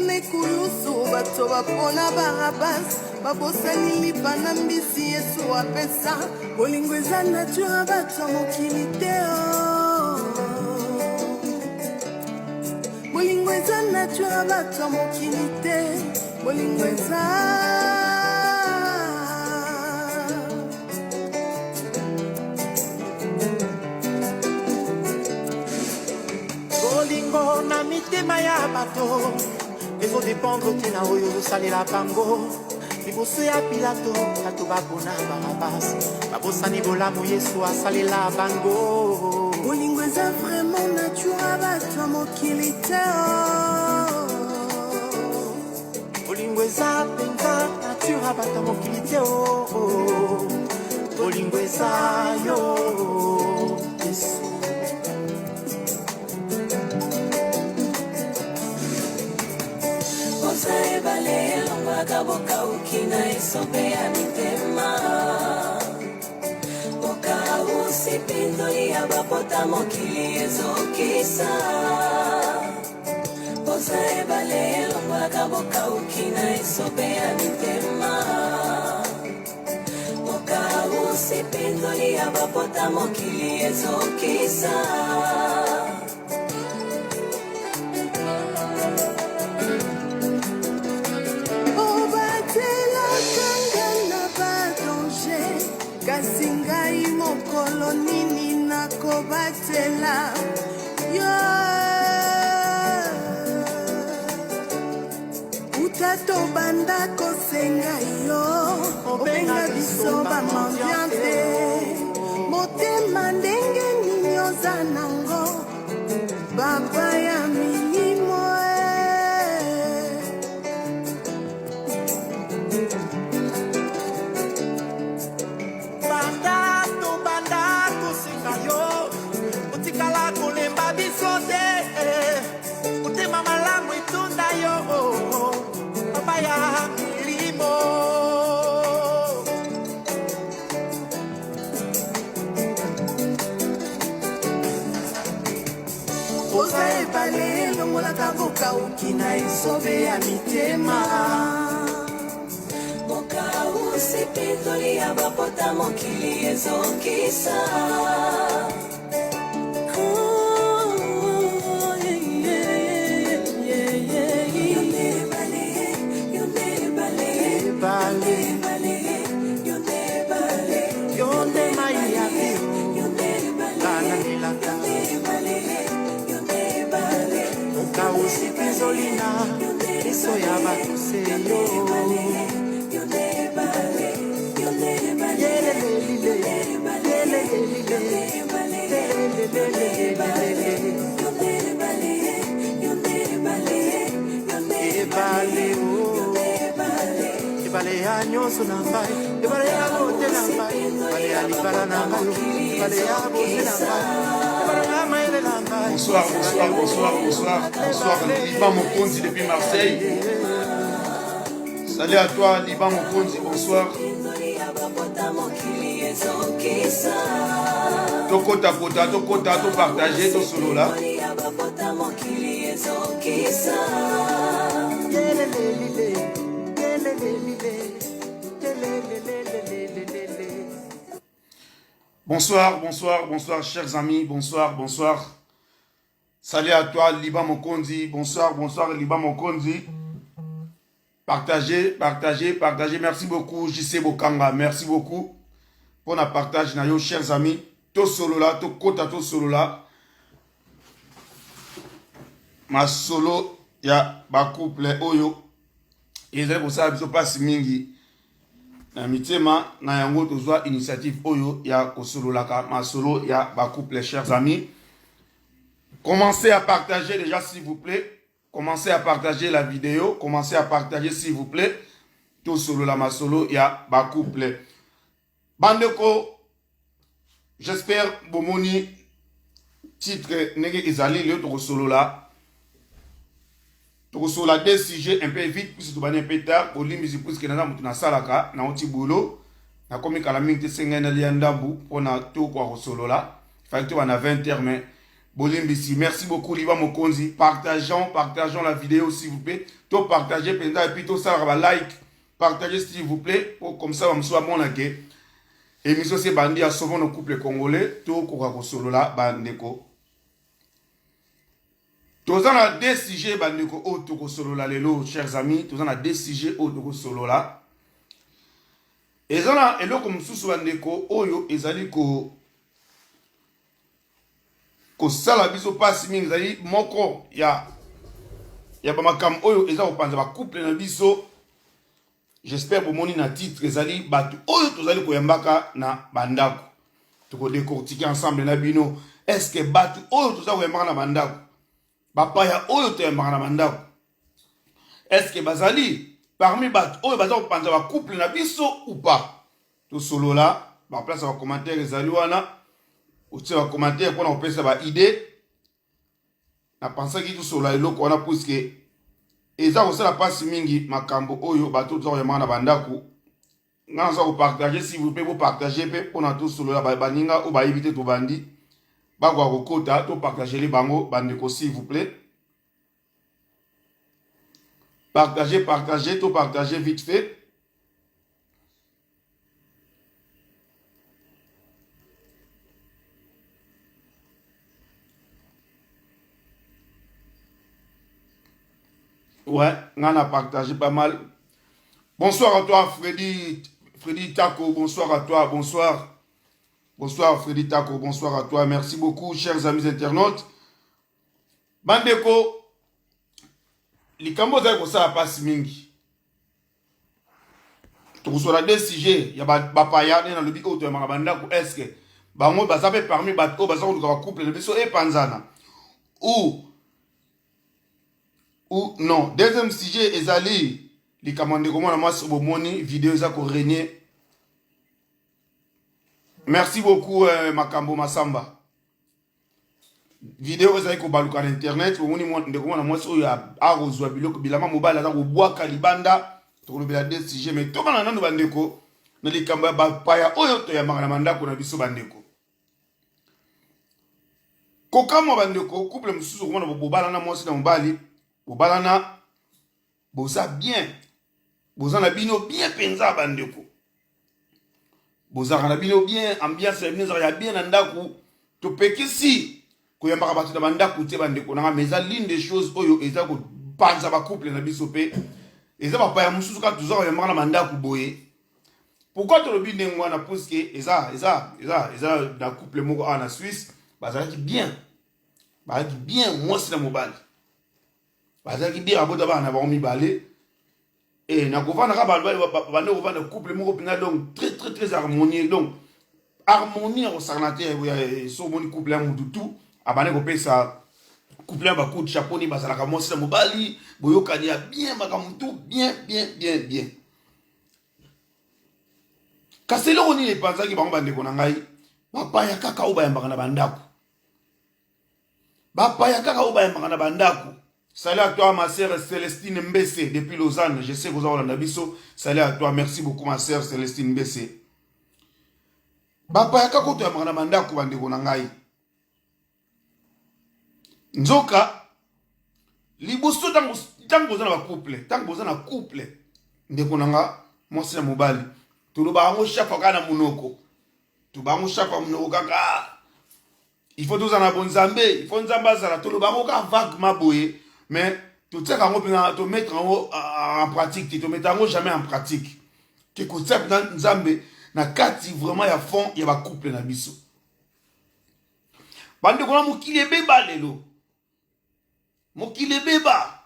na ekulusu, bato bapona Barabas, babosani lipa na mbisi Yesu apesa. Bolingo eza nature ya bato ya mokili te oh. Bolingo eza nature ya bato ya mokili te. Bolingo eza Bolingo na mitema ya bato ezodependre te na oyo ozosalela bango. Liboso ya Pilato, bato bapona Barabas, babosani bolamu Yesu asalela bango. Bolingo eza vraiment nature ya bato ya mokili te oh. Bolingo eza mpenza nature ya bato ya mokili te oh, oh. Bolingo eza yo Yesu. Oza ebale elongwaka bokauki na esobe ya mitema, bokausi mpinzoli ya bapota mokili ezokisa. Oza ebale elongwaka bokauki na esobe ya mitema, bokausi mpinzoli ya bapota mokili ezokisa. Obatelaka nga na ba danger, kasi ngai mokolo nini nakobatela yo? Uta tobanda kosenga yo, obenga biso ba mendiant te. Motema ndenge nini oza nango, papa ya milimo e. Banda tobanda kosenga yo, otikala kolemba biso te. Motema malamu etonda yo, papa ya milimo. Oza ebale elongolaka bokauki na esobe ya mitema. Bokausi mpinzoli ya bapota mokili ezokisa. Oh, yeah, yeah, yeah, yeah, yeah. Yo nde ebale, yo nde ebale, Ebale, ebale, yo nde ebale, yo nde mai ya bio, yo nde ebale, bananelaka. ebale, yo nde ebale, Okausi mpinzoli na miso ya bato se yo. yo nde ebale, yo nde ebale, Yelelelile, yelelelile, yelelelelelele. yo nde ebale, yo nde ebale, yo nde Ebale o, ebale ya nyonso na ngai, ebale ya bote na ngai, ebale ya libala na ngai, ebale ya bote na ngai, ebale ya mayele na ngai. Bonsoir, bonsoir, bonsoir, bonsoir, bonsoir, Liban Mokonzi depuis Marseille. Salut à toi, Liban Mokonzi, bonsoir. mpinzoli ya bapota mokili ezokisa. Tokota kota, tokota, to partager, to solola. Mpinzoli ya bapota mokili ezokisa. Yelelelile, yelelelile, yelelelelelele. Bonsoir, bonsoir, bonsoir, chers amis, bonsoir, bonsoir. Salut à toi, Liban Mokonzi, bonsoir, bonsoir, Liban Mokonzi. Partagez, partagez, partagez. Merci beaucoup, JC Bokanga, merci beaucoup pour la partage, na yo, chers amis. To solola, to kota, to solola. Masolo ya ba couple oyo ezali kosala biso mpasi mingi na mitema na yango tozwa initiative oyo ya kosololaka masolo ya ba couple, chers amis. Commencez à partager déjà, s'il vous plaît. Commencez à partager la vidéo. Commencez à partager, s'il vous plaît. Tosolola masolo ya ba couple. Bandeko, j'espère bomoni titre ndenge ezali lelo tokosolola. Tokosolola deux sujets un peu vite puisque tobandi un peu tard. Bolimbisi puisque naza moto nasalaka nauti boulot. Nakomi kala mingi te, sengai nalia ndambu mpona tokoka kosolola. Fallait tobanda 20 heures mais Bolimbisi. Merci beaucoup Liba Mokonzi. Partageons, partageons la vidéo s'il vous plaît. To partager penza et puis to sala ba like. Partagez s'il vous plaît pour comme ça ba msuba mona ke émission se bandi ya sauvons nos couples congolais to koka kosolola ba ndeko. Toza na deux sujets ba ndeko oyo tokosolola lelo chers amis, toza na deux sujets oyo tokosolola. Eza na eloko mosusu ba ndeko oyo ezali ko kosala biso mpasi mingi ezali moko ya ya bamakambo oyo eza kopanza bacouple na biso. J'espère bomoni na titre ezali bato oyo tozali koyambaka na bandako. Tokodecortike ensemble na bino est ce que bato oyo toza koyambaka na bandako, bapaya oyo toyambaka na bandako, est ce que bazali parmi bato oyo baza kopanza bacouple na biso ou pas? Tosolola, baplace ya bacommentaire ezali wana, otie bacommentaire mpona kopesa baidée. Napensaki tosolola eloko wana puiske eza kosala mpasi mingi makambo oyo bato toza koyambaka na bandako. Nga naza kopartage, s'il vous plaît bopartage mpe mpona tosolola baninga oyo bayebi te tobandi bakoka kokota, topartagele bango bandeko s'il vous plaît. Partagez, partagez, to partagez vite fait. Ouais, on a partagé pas mal. Bonsoir à toi, Freddy, Freddy Tako. Bonsoir à toi, bonsoir. Bonsoir, Freddy Tako. Bonsoir à toi. Merci beaucoup, chers amis internautes. Bandeko, likambo ozali kosala mpasi mingi. Tokosola deux sujets ya bapaya nde nalobi oyo toyambaka bandako, est-ce bango baza mpe parmi bato oyo baza koluka bacouple na biso epanzana ou non. Deuxième sujet ezali likambo ya ndeko mwana mwasi bomoni video eza korenier. Merci beaucoup Makambo Masamba. Video ezali kobaluka na internet, bomoni ndeko mwana mwasi oyo akozwa biloko bilamba mobali aza kobwaka libanda. Tokolobela deux sujets, mais tobana nanu bandeko na likambo ya bapaya oyo toyambaka na bandako na biso bandeko. Kokamwa bandeko, couple mosusu okomona bobalana mwasi na mobali, bobalana boza bien, boza na bino bien mpenza bandeko, bozalaka na bino bien, ambiance ya bino ezalaka ya bien na ndako. Topekisi koyambaka bato na bandako te bandeko nanga, mais eza l'une des choses oyo eza kopanza bacouple na biso, mpe eza bapaya mosusu kaka toza koyambaka na bandako boye. Pourquoi tolobi ndenge wana? Puisque eza eza eza eza na couple moko awa na Suisse, bazalaki bien, bazalaki bien mwasi na mobali, bazalaki bien, babota bana na bango mibale. E na kovanda kaka bande kovanda couple moko mpenza, donc très très très harmonieux, donc harmonie ya kosakana te. So omoni couple ya mutu tu abande kopesa couple ya bacoup de chapeau, ni bazalaka mwasi na mobali, boyokani ya bien, makambo tu bien bien bien bien. Kasi eloko nini epanzaki bango bandeko na ngai? Bapaya kaka oyo bayambaka na bandako, bapaya kaka oyo bayambaka na bandako. Salut à toi ma sœur Célestine Mbesse depuis Lausanne. Je sais que vous avez biso. Salut à toi. Merci beaucoup ma sœur Célestine Mbesse. Bapaya kaka oyo toyambaka na bandako bandeko na ngai. Nzoka liboso ntango boza na bacouple, ntango boza na couple ndeko na nga mwasi na mobali, toloba yango chaque fois kaka na monoko, toloba yango chaque fois monoko kaka, il faut tozala na bonzambe, il faut nzambe azala, toloba yango kaka vaguement boye, mais totiaka yango mpenza, tomettre yango en pratique te, tomettre yango jamais en pratique ke kotia mpenza nzambe na kati vraiment ya fond ya bacouple na biso. Bandeko na mokili ebeba lelo, mokili ebeba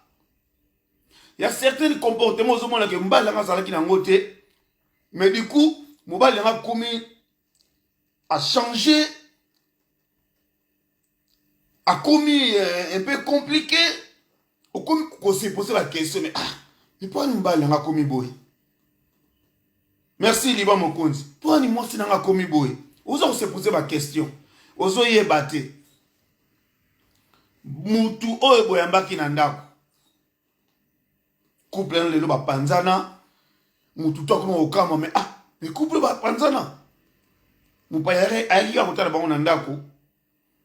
ya certains comportements ozomona ke mobali nanga azalaki nango te, mais du coup mobali nanga akomi achanger, akomi un peu compliqué, okomi kose poser ba question, mais ah, mais mpo ani mobali nanga akomi boye? Merci Liba Mokonzi, mpo ani mwasi nanga akomi boye? Oza kose poser ba question, ozoyeba te mutu oyo boyambaki na ndako couple na lelo bapanzana, mutu to akoma kokamwa, mais ah, mais couple bapanzana, mopaya ayaki kaka kotala bango na ndako.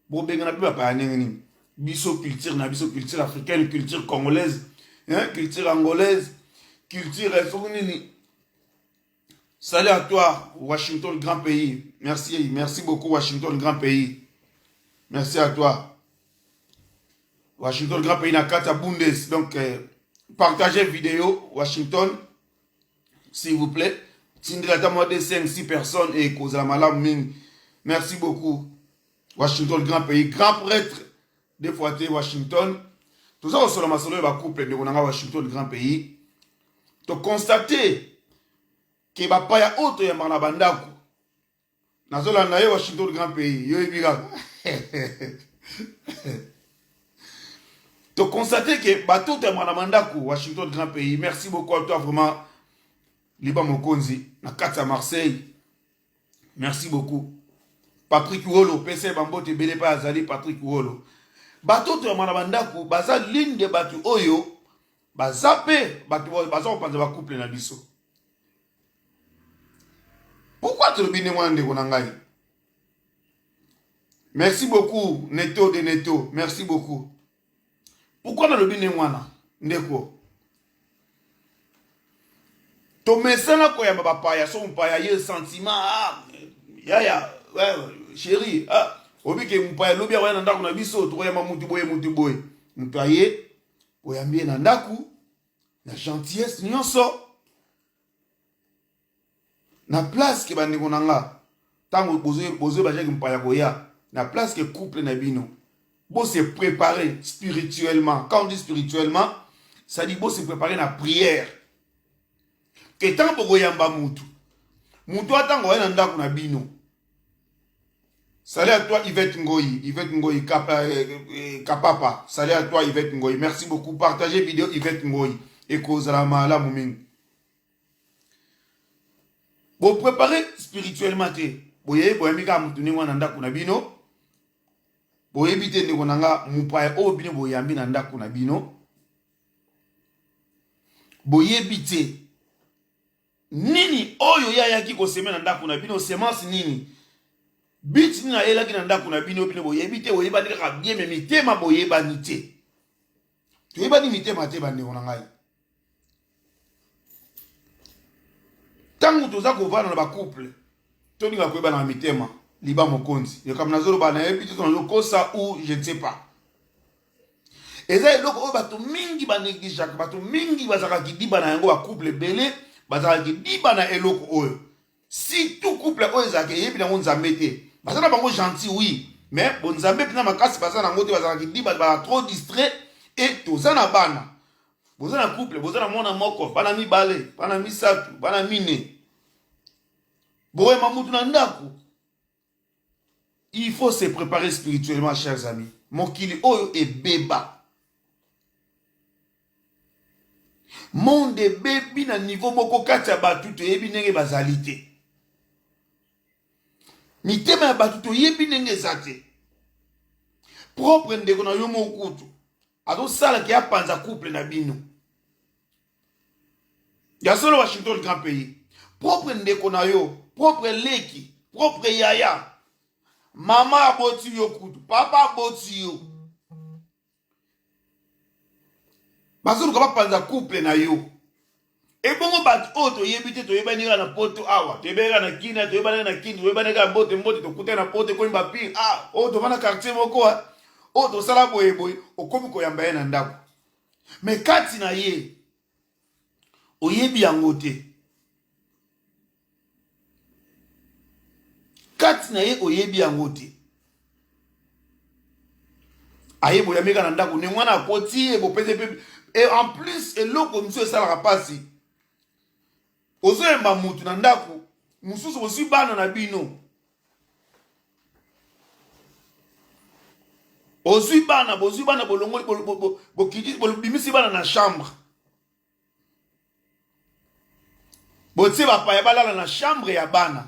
Bobengana mpe bapaya ndenge nini? Biso culture na biso, culture africaine, culture congolaise, hein, culture angolaise, culture soki nini. Salut à toi, Washington, grand pays. Merci, merci beaucoup, Washington, grand pays. Merci à toi. Washington, grand pays, na kata Bundes. Donc, euh, partagez vidéo, Washington, s'il vous plaît. Tindela ata mwa 2, 5, 6 personnes et kozala malamu mingi. Merci beaucoup. Washington, grand pays, grand prêtre, des fois te Washington. Toza kosola masolo ya ba couple ndeko na nga Washington, grand pays. To constater ke bapaya oyo toyambaka na bandako nazolanda ye Washington grand pays yo yebi kaka to constate ke bato toyambaka na bandako Washington grand pays merci beaucoup à toi vraiment Liba Mokonzi na kati ya Marseille merci beaucoup Patrick Wolo pesa ye bambote ebele mpe azali Patrick Wolo bato toyambaka na bandako baza l'une de bato oyo baza mpe bato baza kopanza bacouple na biso pourquoi tolobi ndenge wana ndeko na ngai merci beaucoup neto de neto merci beaucoup pourquoi nalobi ndenge wana ndeko tomesana koyamba bapaya so mopaya ye sentiment ah, yaya ouais, chéri ah, obike mopaya lobi akoya na ndako na biso tokoyamba mutu boye mutu boye moto aye oyambi ye na ndako na gentillesse nyonso na place ke bandeko na nga ntango bozoyeba jake mpaya koya na place ke couple na bino bo se préparer spirituellement quand on dit spirituellement ça dit bo se préparer na prière ke ntango bokoyamba mutu mutu atango aye na ndako na bino Salut à toi Yvette Ngoyi, Yvette Ngoyi Kapa, euh, euh, Kapapa. Salut à toi Yvette Ngoyi. Merci beaucoup. Partagez vidéo Yvette Ngoyi et kozala malamu mingi. Bo préparer spirituellement te. Boye boyambi kaka mutu ndenge wana ndako na bino. Boyebi te ndeko na nga mopaya oyo bino boyambi na ndako na bino. Boyebi te Nini oyo ye ayaki koseme na ndako na bino? Semence nini? But nini ayelaki na ndako na bino? Bino boyebi te, boyebani kaka bien, me mitema boyebani te. Toyebani mitema te, bandeko na ngai. Ntango toza kovanda na bacouple, tolinga koyebana na mitema. Liba mokonzi, likambo nazoloba nayebi te, nazokosa ou je ne sais pas. Eza eloko oyo bato mingi ba negligeaka, bato mingi bazalaka kidiba na yango, ba couple ebele bazalaka kidiba na eloko oyo. Surtout couple oyo ezalaka eyebi nango Nzambe te. Baza na bango gentil oui, mais bonzambe mpenza makasi baza nango te, bazalaka kidiba, bazalaka trop distrait et toza na bana. Boza na couple, boza na mwana moko, bana mibale, bana misato, bana mine. Boyema mutu na ndako. Il faut se préparer spirituellement, chers amis. Mokili oyo ebeba. Monde ebebi na niveau moko kati ya bato toyebi ndenge bazali te. Mitema ya bato toyebi ndenge eza te. Propre ndeko na yo moko kutu azosala ke apanza couple na bino. Ya solo Washington grand pays. Propre ndeko na yo, propre leki, propre yaya. Mama aboti yo kutu, papa aboti yo. Bazoluka bapanza couple na yo. Ebongo bato oyo toyebi te, toyebani kaka na poto awa, toyebani kaka na Kina, toyebani kaka na Kini, toyebani kaka mbote mbote, tokutani na poto ekomi bapire. Ah, oyo tovanda quartier moko, ah. oyo tosala boye boye, okomi koyamba ye na ndako. Mais kati na ye oyebi yango te. Kati na ye oyebi yango te. Aye boyambi kaka na ndako ndenge wana akoti ye bopesi pe et en plus eloko mosusu esalaka mpasi ozoyemba mutu na ndako mosusu bozwi bana na bino ozwi bana bozwi bana bolongoli bokiti bobimisi bana na chambre botie bapaya balala na chambre ya bana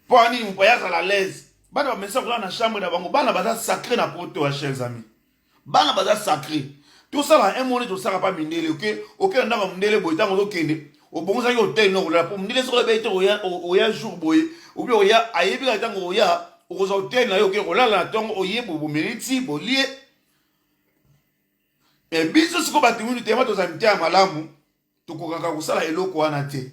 mpo nini mopaya azala l'aise bana bamesa kolala na chambre na bango bana baza sacré na poto ya chers amis bana baza sacré tosala un moni tosala pa mindele oke oke na ndako ya mondele boye ntango ozokende. Obongisaki hotel no kolala po ndenge soki oyebi te oya oya jour boye obi oya ayebi kaka ntango oya okozwa hotel na yo oke kolala na ntongo oye bomeli ti bolie. E biso sikoyo bato mingi tema tozala mitema malamu, tokokaka kosala eloko wana te.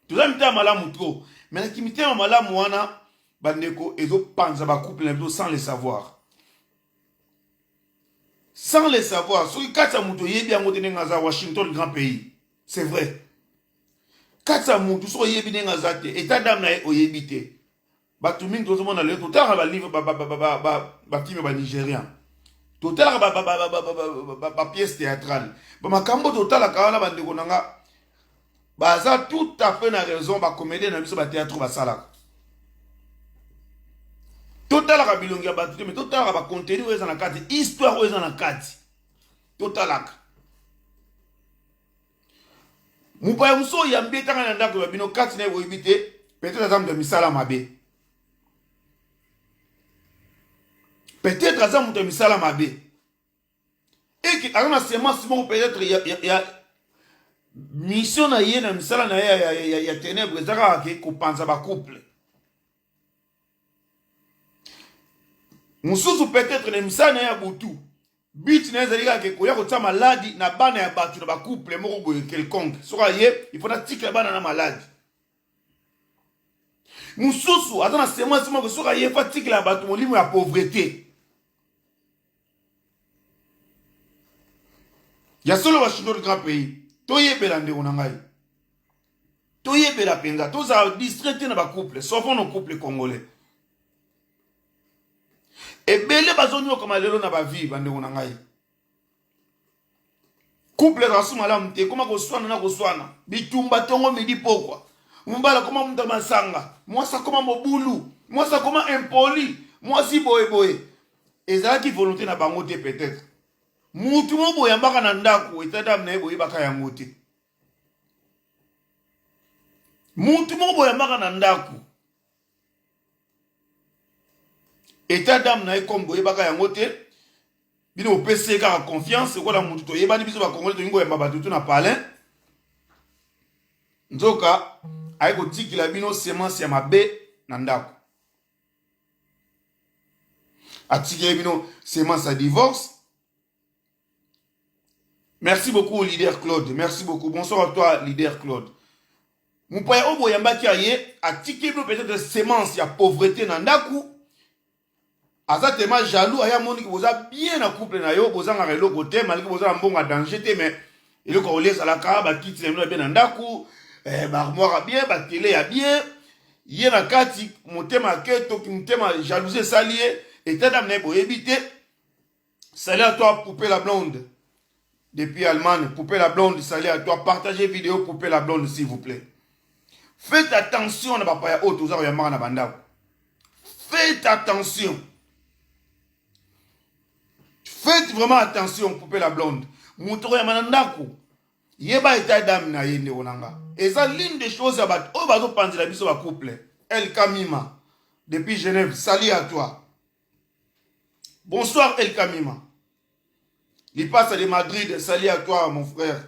Toza mitema malamu trop, mais na kimitema malamu wana bandeko ezopanza bacouple na biso sans le savoir. Sans le savoir, soki kati ya moto oyebi yango te ndenge aza Washington grand pays. C'est vrai. Kati ya moto soki oyebi ndenge aza te, état d'âme na ye oyebi te. Bato mingi tozomona lelo totalaka ba livre ba ba ba ba ba ba film ba nigerian. Totalaka ba ba ba ba ba ba ba pièce théâtrale. Ba makambo totalaka wana bandeko na nga baza tout à fait na raison ba comédien na biso ba théâtre basalaka. Totalaka bilongi ya bato te mais totalaka ba contenu oyo eza na kati, histoire oyo eza na kati. Totalaka. Mopaya mosusu oyambi ye tanga na ndako ya bino kati na ye boyebi te, peut-être aza moto ya misala mabe. Peut-être aza moto ya misala mabe. Eke aza na semence moko peut-être ya, ya, ya mission na ye na misala na ye ya, ya, ya, ya ténèbre eza kaka ke kopanza ba couple. Mosusu peut-être na misala na ye ya butu but na ye ezali kaka koya kotia maladi na bana ya bato na bacouple moko boye quelconque. Soki aye il faut natikela bana na maladi. Mosusu aza na semence moko soki aye faut atikela bato molimo ya pauvreté. Ya solo Washington grand pays, toyebela ndeko na ngai, toyebela mpenza, tozala distrait te na bacouple, sauvons nos couples congolais. Ebele bazonyokama lelo na bavie bandeko na ngai. Couple ezalaka su malamu te, ekoma koswana na koswana, bitumba tongo midi pokwa. Mobali akoma moto ya masanga, mwasi akoma mobulu, mwasi akoma impoli, mwasi boye boye. Ezalaki volonté na bango te peut-être. Mutu moko boyambaka na ndako, etat d'âme na ye boyebaka yango te. Mutu moko boyambaka na ndako, etat d'âme na ye comme boyebaka yango te, bino bopesi ye kaka confiance lokola mutu toyebani biso bakongoli tolingi koyamba bato tu na palin, nzoka aye kotikela bino semence ya mabe na ndako, atikeli bino semence ya divorce. Merci beaucoup leader Claude, merci beaucoup. Bonsoir à toi leader Claude. Mopaya oyo boyambaki aye atikeli bino peut-être semence ya pauvreté na ndako, aza tellement jaloux, aye amoniki boza bien na couple na yo, bozangaka eloko te malgré boza na mbongo ya danger te, mais eloko ya kolia ezalaka, bakiti na bino ya bien na ndako, eh, baarmoire ya bien, batele ya bien. Ye na kati motema ya keto, motema jalousie esali ye, etat d'âme na ye boyebi te. Salut à toi Poupée la blonde depuis Allemagne. Poupée la blonde, salut à toi. Partagez vidéo Poupée la blonde s'il vous plaît. Faites attention na bapaya oyo toza koyambaka na bandako. Faites attention. Faites vraiment attention Poupée la blonde. Moto koyamba na ndako, yeba état d'âme na ye ndeko na nga. Eza l'une des choses ya bato oyo bazopanzela biso ba couple. El Kamima depuis Genève, salut à toi. Bonsoir El Kamima. Lipasa de Madrid, salut à toi mon frère.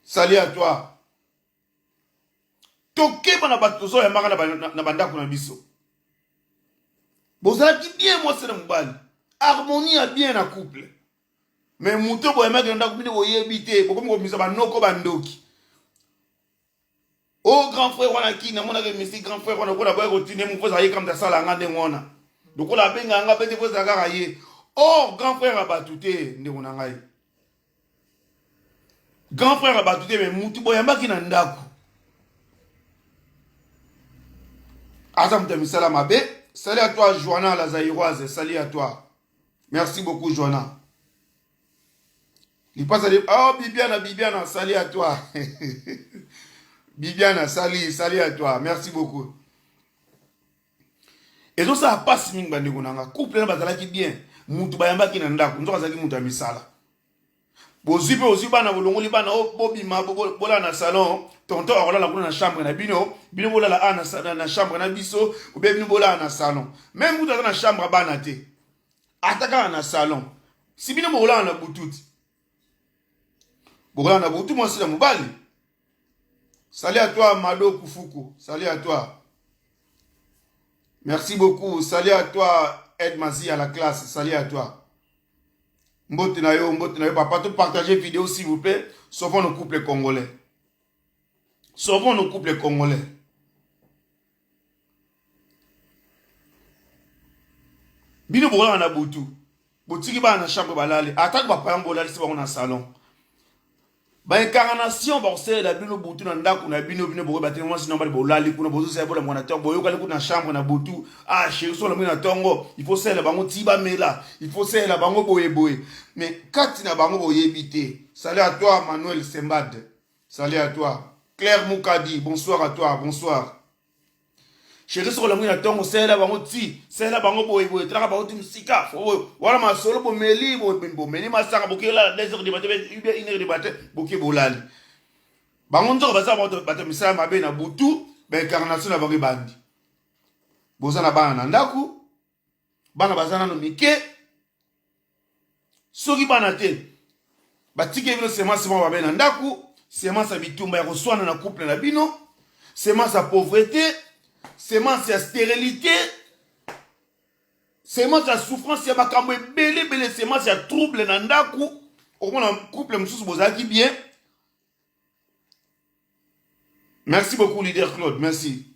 Salut à toi. Tokeba na bato tozoyambaka na bandako na biso. Bozalaki bien mwasi na mobali. Harmonie ya bien na couple. Mais moto boyambaki na ndako bino boyebi te, bokomi kobimisa banoko bandoki. Oh grand frère wana ki namonaka emisi grand frère wana lokola boya kotinda ye mokoza ye kamta asala nga ndenge wana lokola abenga nga mpe te kozala kaka ye or grand frère ya bato te ndeko na ngai grand frère ya bato te me mutu boyambaki na ndako aza moto ya misala mabe. Salut à toi Joanna la Zaïroise, salut à toi, merci beaucoup Joanna. Lipasa de oh Bibiana, Bibiana, salut à toi. Bibiana, salut, salut à toi. Merci beaucoup. Ezosala pasi mingi bandeko na nga. Couple na bazalaki bien. Mutu bayambaki na ndako, nzoka azalaki mutu ya misala. Bozwi pe ozwi bana, bolongoli bana, oh, bobima, bolala na salon, tonton akolala kuna na chambre na bino, bino bolala a na, na chambre na biso, ou bien bino bolala na salon. Même mutu aza na chambre ya bana te. Ata kaka na salon. Si bino bokolala na butu ti. Bokolala na butu mwasi na mobali. Salut à toi Mado Kufuku. Salut à toi. Merci beaucoup. Salut à toi Ed Mazi à la classe. Salut à toi. Mbote na yo, mbote na yo papa. To partager vidéo s'il vous plaît. Sauvons nos couples congolais. Sauvons nos couples congolais. Bino bokolala na butu. Botiki bana na chambre balali. Atako bapaya bolalisi bango na salon. Ba incarnation bakosalela bino butu na ndako na bino bino bokoyeba te mwasi na mobali bolali kuna bozosala bola mwana ntongo boyokani kuna na chambre na butu ah chéri so olamwi na ntongo il faut salela bango ti bamela il faut salela bango boye boye mais kati na bango boyebi te. Salut à toi Manuel Sembad. Salut à toi Claire Mukadi, bonsoir à toi, bonsoir. Chéri soki olamwi na ntongo salela bango ti salela bango boye boye talaka bango ti mosika wana masolo bomeli bomeli masanga boke olala 2 heures du matin ou bien 1 heure du matin boke bolali bango nzoka baza bato misala mabe na butu baincarnation na bango ebandi boza na bana na ndako bana baza nano mike soki bana te batikeli bino semence moko mabe na ndako semence ya bitumba ya koswana na couple na bino semence ya pauvreté semence ya stérilité semence ya souffrance ya makambo ebele ebele semence ya trouble na ndako okomona couple mosusu bozalaki bien. Merci beaucoup, leader Claude. Merci.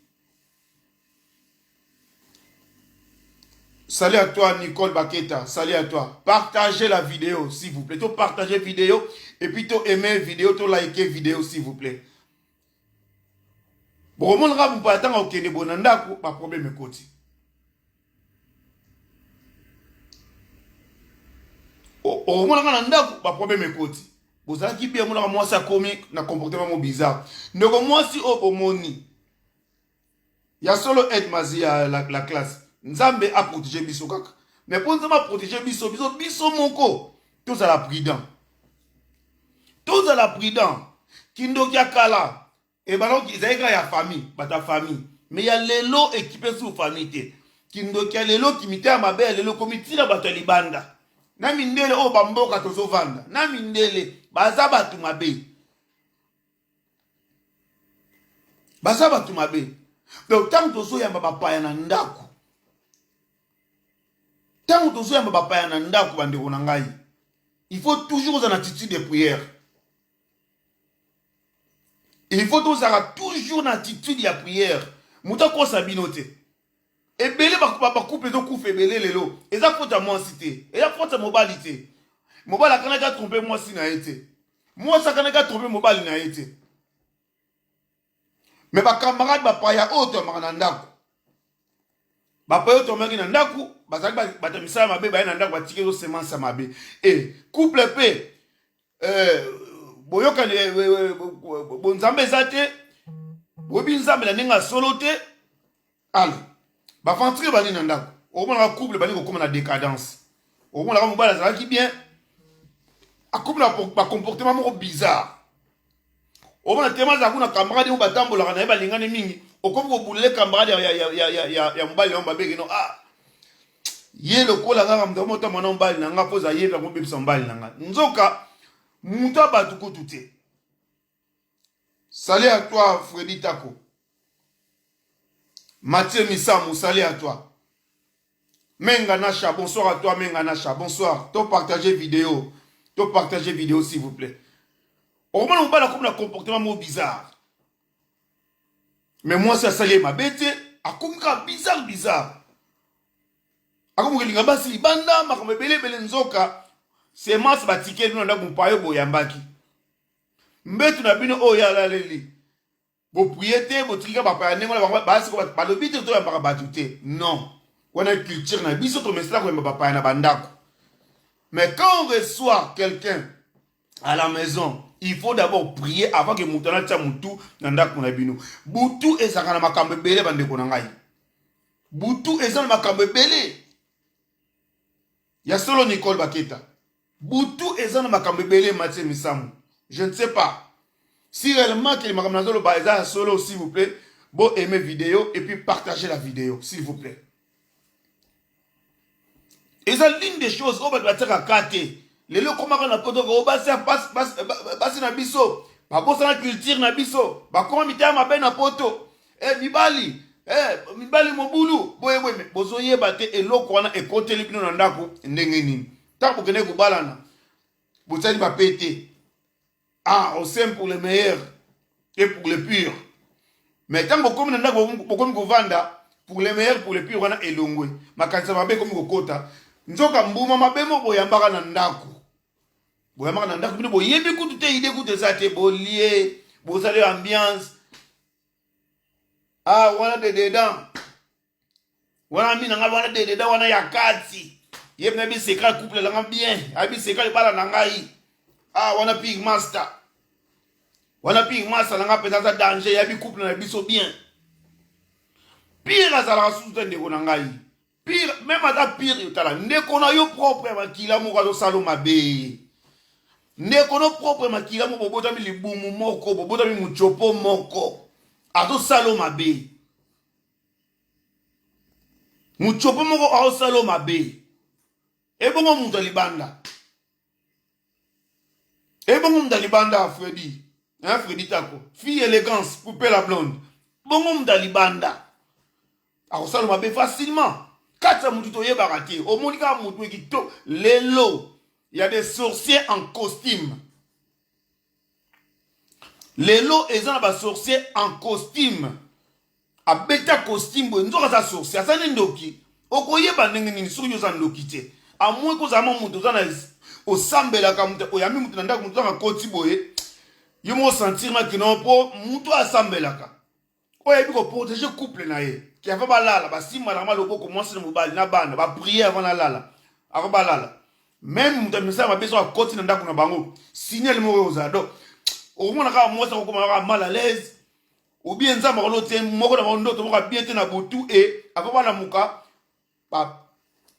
Salut à toi, Nicole Baketa. Salut à toi. Partagez la vidéo, s'il vous plaît. Tu partagez vidéo et puis tu aimez vidéo, tu likez vidéo, s'il vous plaît. Bon, mon rab, vous pas okende bonanda, ba problème ekoti. Omonaka na ndako ba problème ekoti. Bozalaki bien, omonaka mwasi akomi na comportement mo bizarre. Ndeko mwasi oyo bomoni ya solo aide mazi ya la, la classe. Nzambe a protéger biso kaka. Mais mpo Nzambe a protéger biso, biso biso moko tozala prudent. Tozala prudent. Kindoki ya kala Ebandaki ezalaki kaka ya famille, bato ya famille. Mais ya lelo ekipe sous famille te. Kindoki ya lelo, kimitema mabe ya lelo ekomi ti na bato ya libanda. Na mindele oyo ba mboka tozovanda, na mindele baza bato mabe. Baza bato mabe. Donc ntango tozoyamba bapaya na ndako, ntango tozoyamba bapaya na ndako, bandeko na ngai, il faut toujours ozala na attitude de prière. Il faut tozala toujours na attitude ya prière. Moto akosa bino te. Ebele ba couple ezokufa ebele lelo. Eza faute ya mwasi te. Eza faute ya mobali te. Mobali akanaki atrompe mwasi na ye te. Mwasi akanaki atrompe mobali na ye te. Mais bacamarade bapaya oyo toyambaka na ndako, bapaya oyo toyambaki na ndako bazali bato ya misala mabe, baye na ndako batiki ezo semence ya mabe. E couple mpe boyokani bonzambe eza te, boyebi nzambe na ndenge ya solo te. Ale bafantire bani na ndako, okomonaka couple bani kokóma na décadence. Okomonaka mobali azalaki bien, akomi na bacomportement moko bizarre. Omona tema azala kuna camarade oyo batambolaka na ye, balingani mingi, okomi kobulele camarade ya mobali yango babeki no ah ye lokola kaka moto amota mwana mobali na nga mpo eza ye mpe akobebisa mobali na nga, nzoka moto abato kutu te. Salut à toi Freddy Tako. Mathieu Misamou, salut à toi. Menga Nasha, bonsoir à toi Menga Nasha, bonsoir. To partager vidéo. To partager vidéo s'il vous plaît. Okomona mobali akomi na comportement moko bizarre. Mais mwasi asali ye mabe te, akomi kaka bizarre bizarre. Akomi kolinga basi libanda, makambo ebele ebele, nzoka semence batikeli bino na ndako mopaya boyambaki. Mbetu na bino oyo alaleli boprie te, botikika bapaya ndenge wana, bango basi balobi te toyambaka bato te. Non, wana culture na biso, tomesala koyamba bapaya na bandako. Mais quand on reçoit quelqu'un à la maison, il faut d'abord prier avant que moto anatia motu na ndako na bino. Butu ezalaka na makambo ebele, bandeko na ngai. Butu eza na makambo ebele ya solo. Nicole Baketa, butu eza na makambo ebele. Matie Misamu, je ne sais pas si réellement que makambo nazoloba eza ya solo. S'il vous plaît, bo aimer vidéo et puis partagez la vidéo, s'il vous plaît. Eza l'une des choses oyo bato batiaka ka te. Lelo ekomaka na poto ko basi basi na biso babosana culture na biso, bakoma mitema mabe na poto. Eh, mibali eh, mibali mobulu boye boye, bozoyeba te eloko wana ekoteli bino na ndako ndenge nini. Ntango bokende kobalana botiani bapete, ah, on s'aime pour le meilleur et pour le pur, mais ntango bokomi na ndako bokomi kovanda pour le meilleur pour le pur wana elongwe, makanisa mabe ekomi kokota. Nzoka mbuma mabe moko boyambaka na ndako, boyambaka na ndako bino boyebi kutu te, ide kutu eza te, bolie bozali ambiance, ah wana de dedans wana mi na ngai wana de dedans wana ya kati ye mpe nayebi secret couple na ngai bien, ayebi secret libala na ngai, ah wana pig master wana pig master na ngai mpenza aza danger, yayebi couple na biso bien. Pire azalaka susu te ndeko na ngai, pire meme ata pire otala ndeko na yo propre ya makila moko azosala mabe, ndeko no propre makila moko, bobotami libumu moko, bobotami muchopo moko, azosala mabe, muchopo moko azosala mabe, ebongo moto ya libanda, ebongo moto ya libanda Fredi, hein, Fredi Tako, fille élégance, poupée la blonde, bongo moto ya libanda akosala mabe facilement. Kati ya motu toyebaka te, omoni kaka motu ekito. Lelo ya des sorciers en costume, lelo eza na basorcier en costume, abeta costume boye, nzoka aza sorcier, aza nde ndoki. Okoyeba ndenge nini soki yo oza ndoki te? Amoi kozala mwa moto oza na osambelaka, moto oyambi moto na ndako, moto ozaka koti boye, yo moko sentir makino mpo moto asambelaka, oyo ayebi koprotege couple na ye, ke avant balala basimbanaka ma loboko mwasi na mobali na bana, bapriere avant nalala, avant balala. Meme moto ya misala mabe soki akoti na ndako na bango, signal moko ekozala. Donc okomona kaka mwasi akokoma kaka mal à l'aise, ou bien Nzambe akolotie moko na bango ndoto moko abie te na butu, e avant balamuka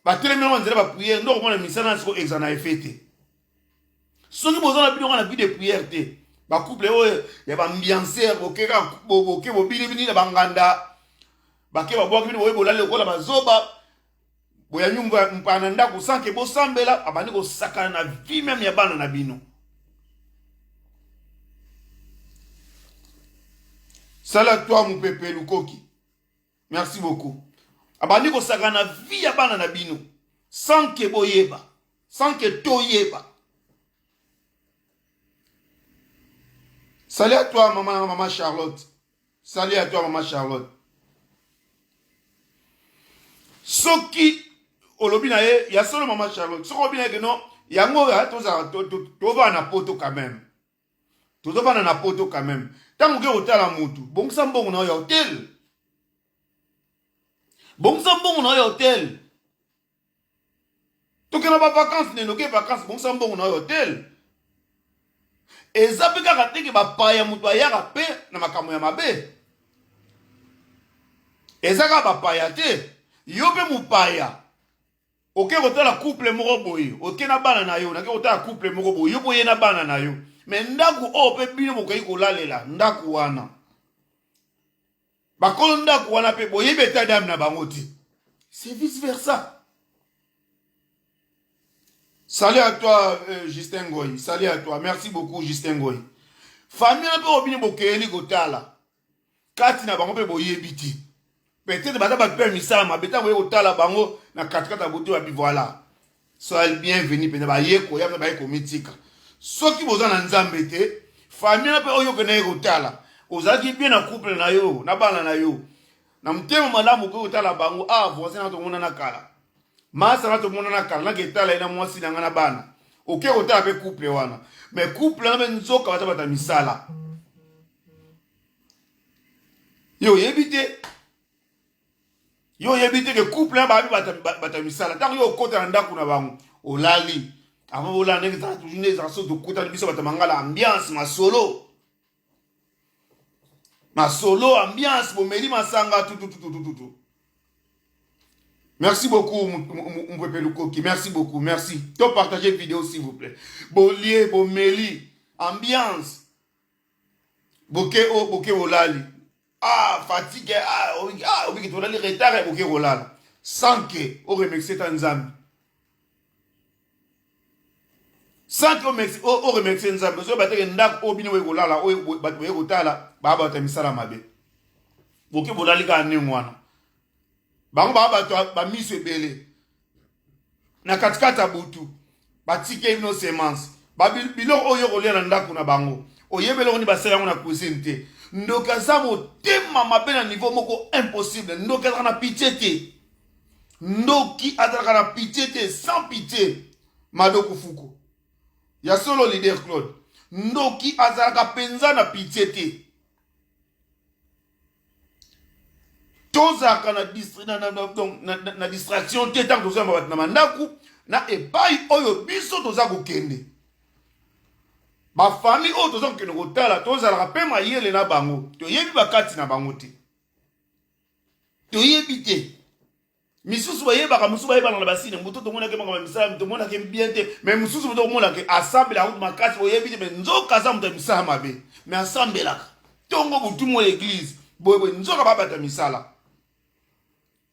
batelemi yango nzela bapriere, nde okomona misala na sikoyo eza na effet te. Soki boza na bino na vie de prière te, bacouple oyo ya baambiancer, boke boke bobini bini na banganda, bake babwaki bino boye, bolali lokola bazoba, boyambi mpaya na ndako sans ke bosambela, abandi kosakana na vie meme ya bana na bino. Sala toi mopepe lukoki, merci beaucoup. Abandi kosakana na vie ya bana na bino sans ke boyeba, sans ke toyeba. Salut à toi maman, maman Charlotte. Salut à toi maman Charlotte. Soki olobi na ye ya solo maman Charlotte, soki olobi na ye ke non, yango oyo tozala tovanda na poto quand même, tozovanda na poto quand même, ntango oke kotala mutu, bongisa mbongo na yo ya hotel, bongisa mbongo na yo ya hotel. Tokenda bavacance nene, oke vacance, bongisa mbongo na yo hotel. Eza mpe kaka teke bapaya moto ayaka mpe na makambo ya mabe, eza kaka bapaya te. Yo mpe mopaya oke kotala couple moko boye, oke na bana na yo, nake kotala couple moko boye, yo mpo oye na bana na yo, me ndako oyo mpe bino bokoki kolalela ndako wana, bakolo ndako wana mpe boyebi etat d'âme na bango te, c'est vice versa. Salut à toi Justin Ngoy, salut à toi, merci beaucoup Justin Ngoy. Famille wana mpe oyo bino bokeyeli kotala kati na bango mpe boyebi te, peut-être baza bato mpe ya misala mabe. Ntango boye kotala bango na katikati ya butu, babi voilà, soyez bienvenu mpenza, baye koya mpe baye komitika. Soki boza na Nzambe te, famille wana mpe oyo okendaki kotala, ozalaki bien na couple na yo na bana na yo, na motema malamu okoki kotala bango, ah voisin na tomonana kala, masa na tomonana kala, nake etala ye na mwasi na ngai na bana. Oke kotala mpe couple wana, mais couple wana mpe nzoka baza bata misala, yo oyebi te, yo oyebi te ke couple wana babi bata misala. Ntango yo okota na ndako na bango, olali, avant bolala, ndenge ezalaka toujours, nde ezalaka soki tokutani biso bato mangala, ambiance, masolo, masolo, ambiance, bomeli masanga tutututututu. Merci beaucoup Mpepe Lukoki, merci beaucoup, merci. To partager vidéo s'il vous plaît. Bolie, bomeli, ambiance, boke o boke bolali, ah fatigue, ah ah obiki tolali retard, boke kolala sans que o remercier ta Nzambe. Sans que o remercier Nzambe, ozoyeba te ke ndako oyo bino boye kolala, oyo bato boye kotala, baa bato ya misala mabe. Boke bolali kaka ndenge wana. Bango baa bato ba miso ebele. Na katikati ya butu, batikeli bino semence. Ba biloko oyo kolia na ndako na bango. Oyebi eloko nini basala yango na cuisine te. Ndoki aza motema mabe na niveau moko impossible. Ndoki azalaka na pitie te. Ndoki azalaka na pitie te, sans pitie. Mado Kufuku. Ya solo leader Claude. Ndoki azalaka penza na pitie te. Tozalaka na, na, na, na, na, na, na distraction te ntango tozamba bato na bandako na epai oyo biso toza kokende. Bafamille oyo toza kokende kotala tozalaka mpe mayele na bango, toyebi bakati na bango te, toyebi te. Misusu bayebaka, mosusu bayebana na basine. Moto tomonaki makambo ya misala, tomonaki bien te, mais mosusu moto omonaka asambelaka kutu makasi, oyebi te, mais nzoka aza moto ya misala mabe, mais asambelaka tongo butu moyi eglise boye boye, nzoka babata misala.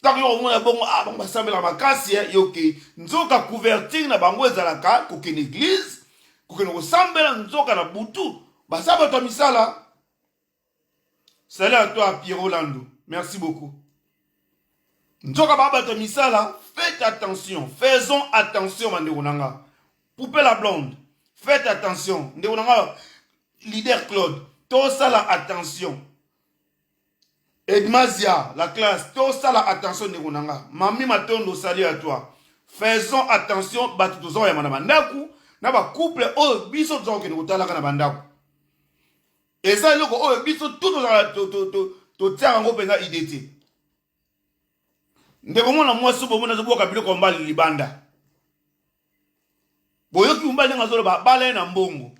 Ntango yo komona bongo, ah, bango basambelaka makasi, eh, yo ke nzoka couverture na bango ezalaka kokende eglise, kokende kosambela, nzoka na butu baza bato ya misala. Salut à toi Pierrot Lando. Merci beaucoup. Nzoka ba bato misala, faites attention. Faisons attention bandeko nanga. Poupée la blonde, faites attention. Ndeko nanga leader Claude, tosala attention. Edmazia, la classe, tosala attention ndeko nanga. Mami Matondo, salut à toi. Faisons attention bato toza koyamba na bandako na ba couple oyo biso toza kokende kotalaka na bandako. Eza eloko oyo biso tout tozala totiaka yango mpenza ide te. Ndeko mwana mwasi bomoni azobwaka biloko ya mobali libanda. Boyoki mobali ndenge azoloba abala ye na mbongo.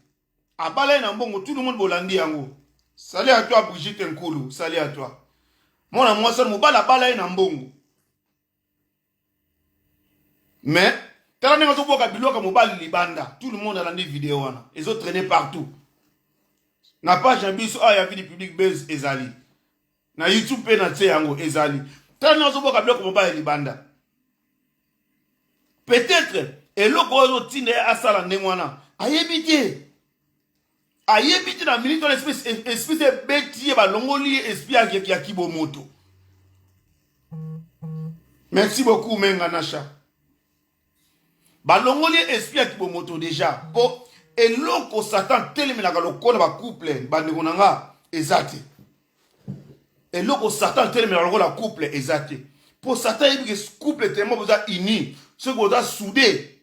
Abala ye na mbongo, tout le monde bolandi yango. Salut à toi Brigitte Nkulu, salut à toi. Mwana mwasi wana mobali abala ye na mbongo. Mais tala ndenge azobwaka biloko ya mobali libanda, tout le monde alandi video wana, ezo traîner partout. Na page na biso awa ya vie du public buzz ezali. Na YouTube pe na tie yango ezali. Tala ndenge azobwaka biloko mobali libanda. Peut-être eloko oyo ezotinda ye asala ndenge wana ayebi te. Ayebi te na minute wana esprit esprit ebeti ye, balongoli ye esprit ya kibomoto. Merci beaucoup Menga Nasha. Balongoli ye esprit ya kibomoto deja po eloko Satan telemelaka lokola ba couple bandeko na nga eza te. Eloko Satan telemelaka lokola couple eza te. Po Satan ayebi ke couple tellement boza uni, soki boza soude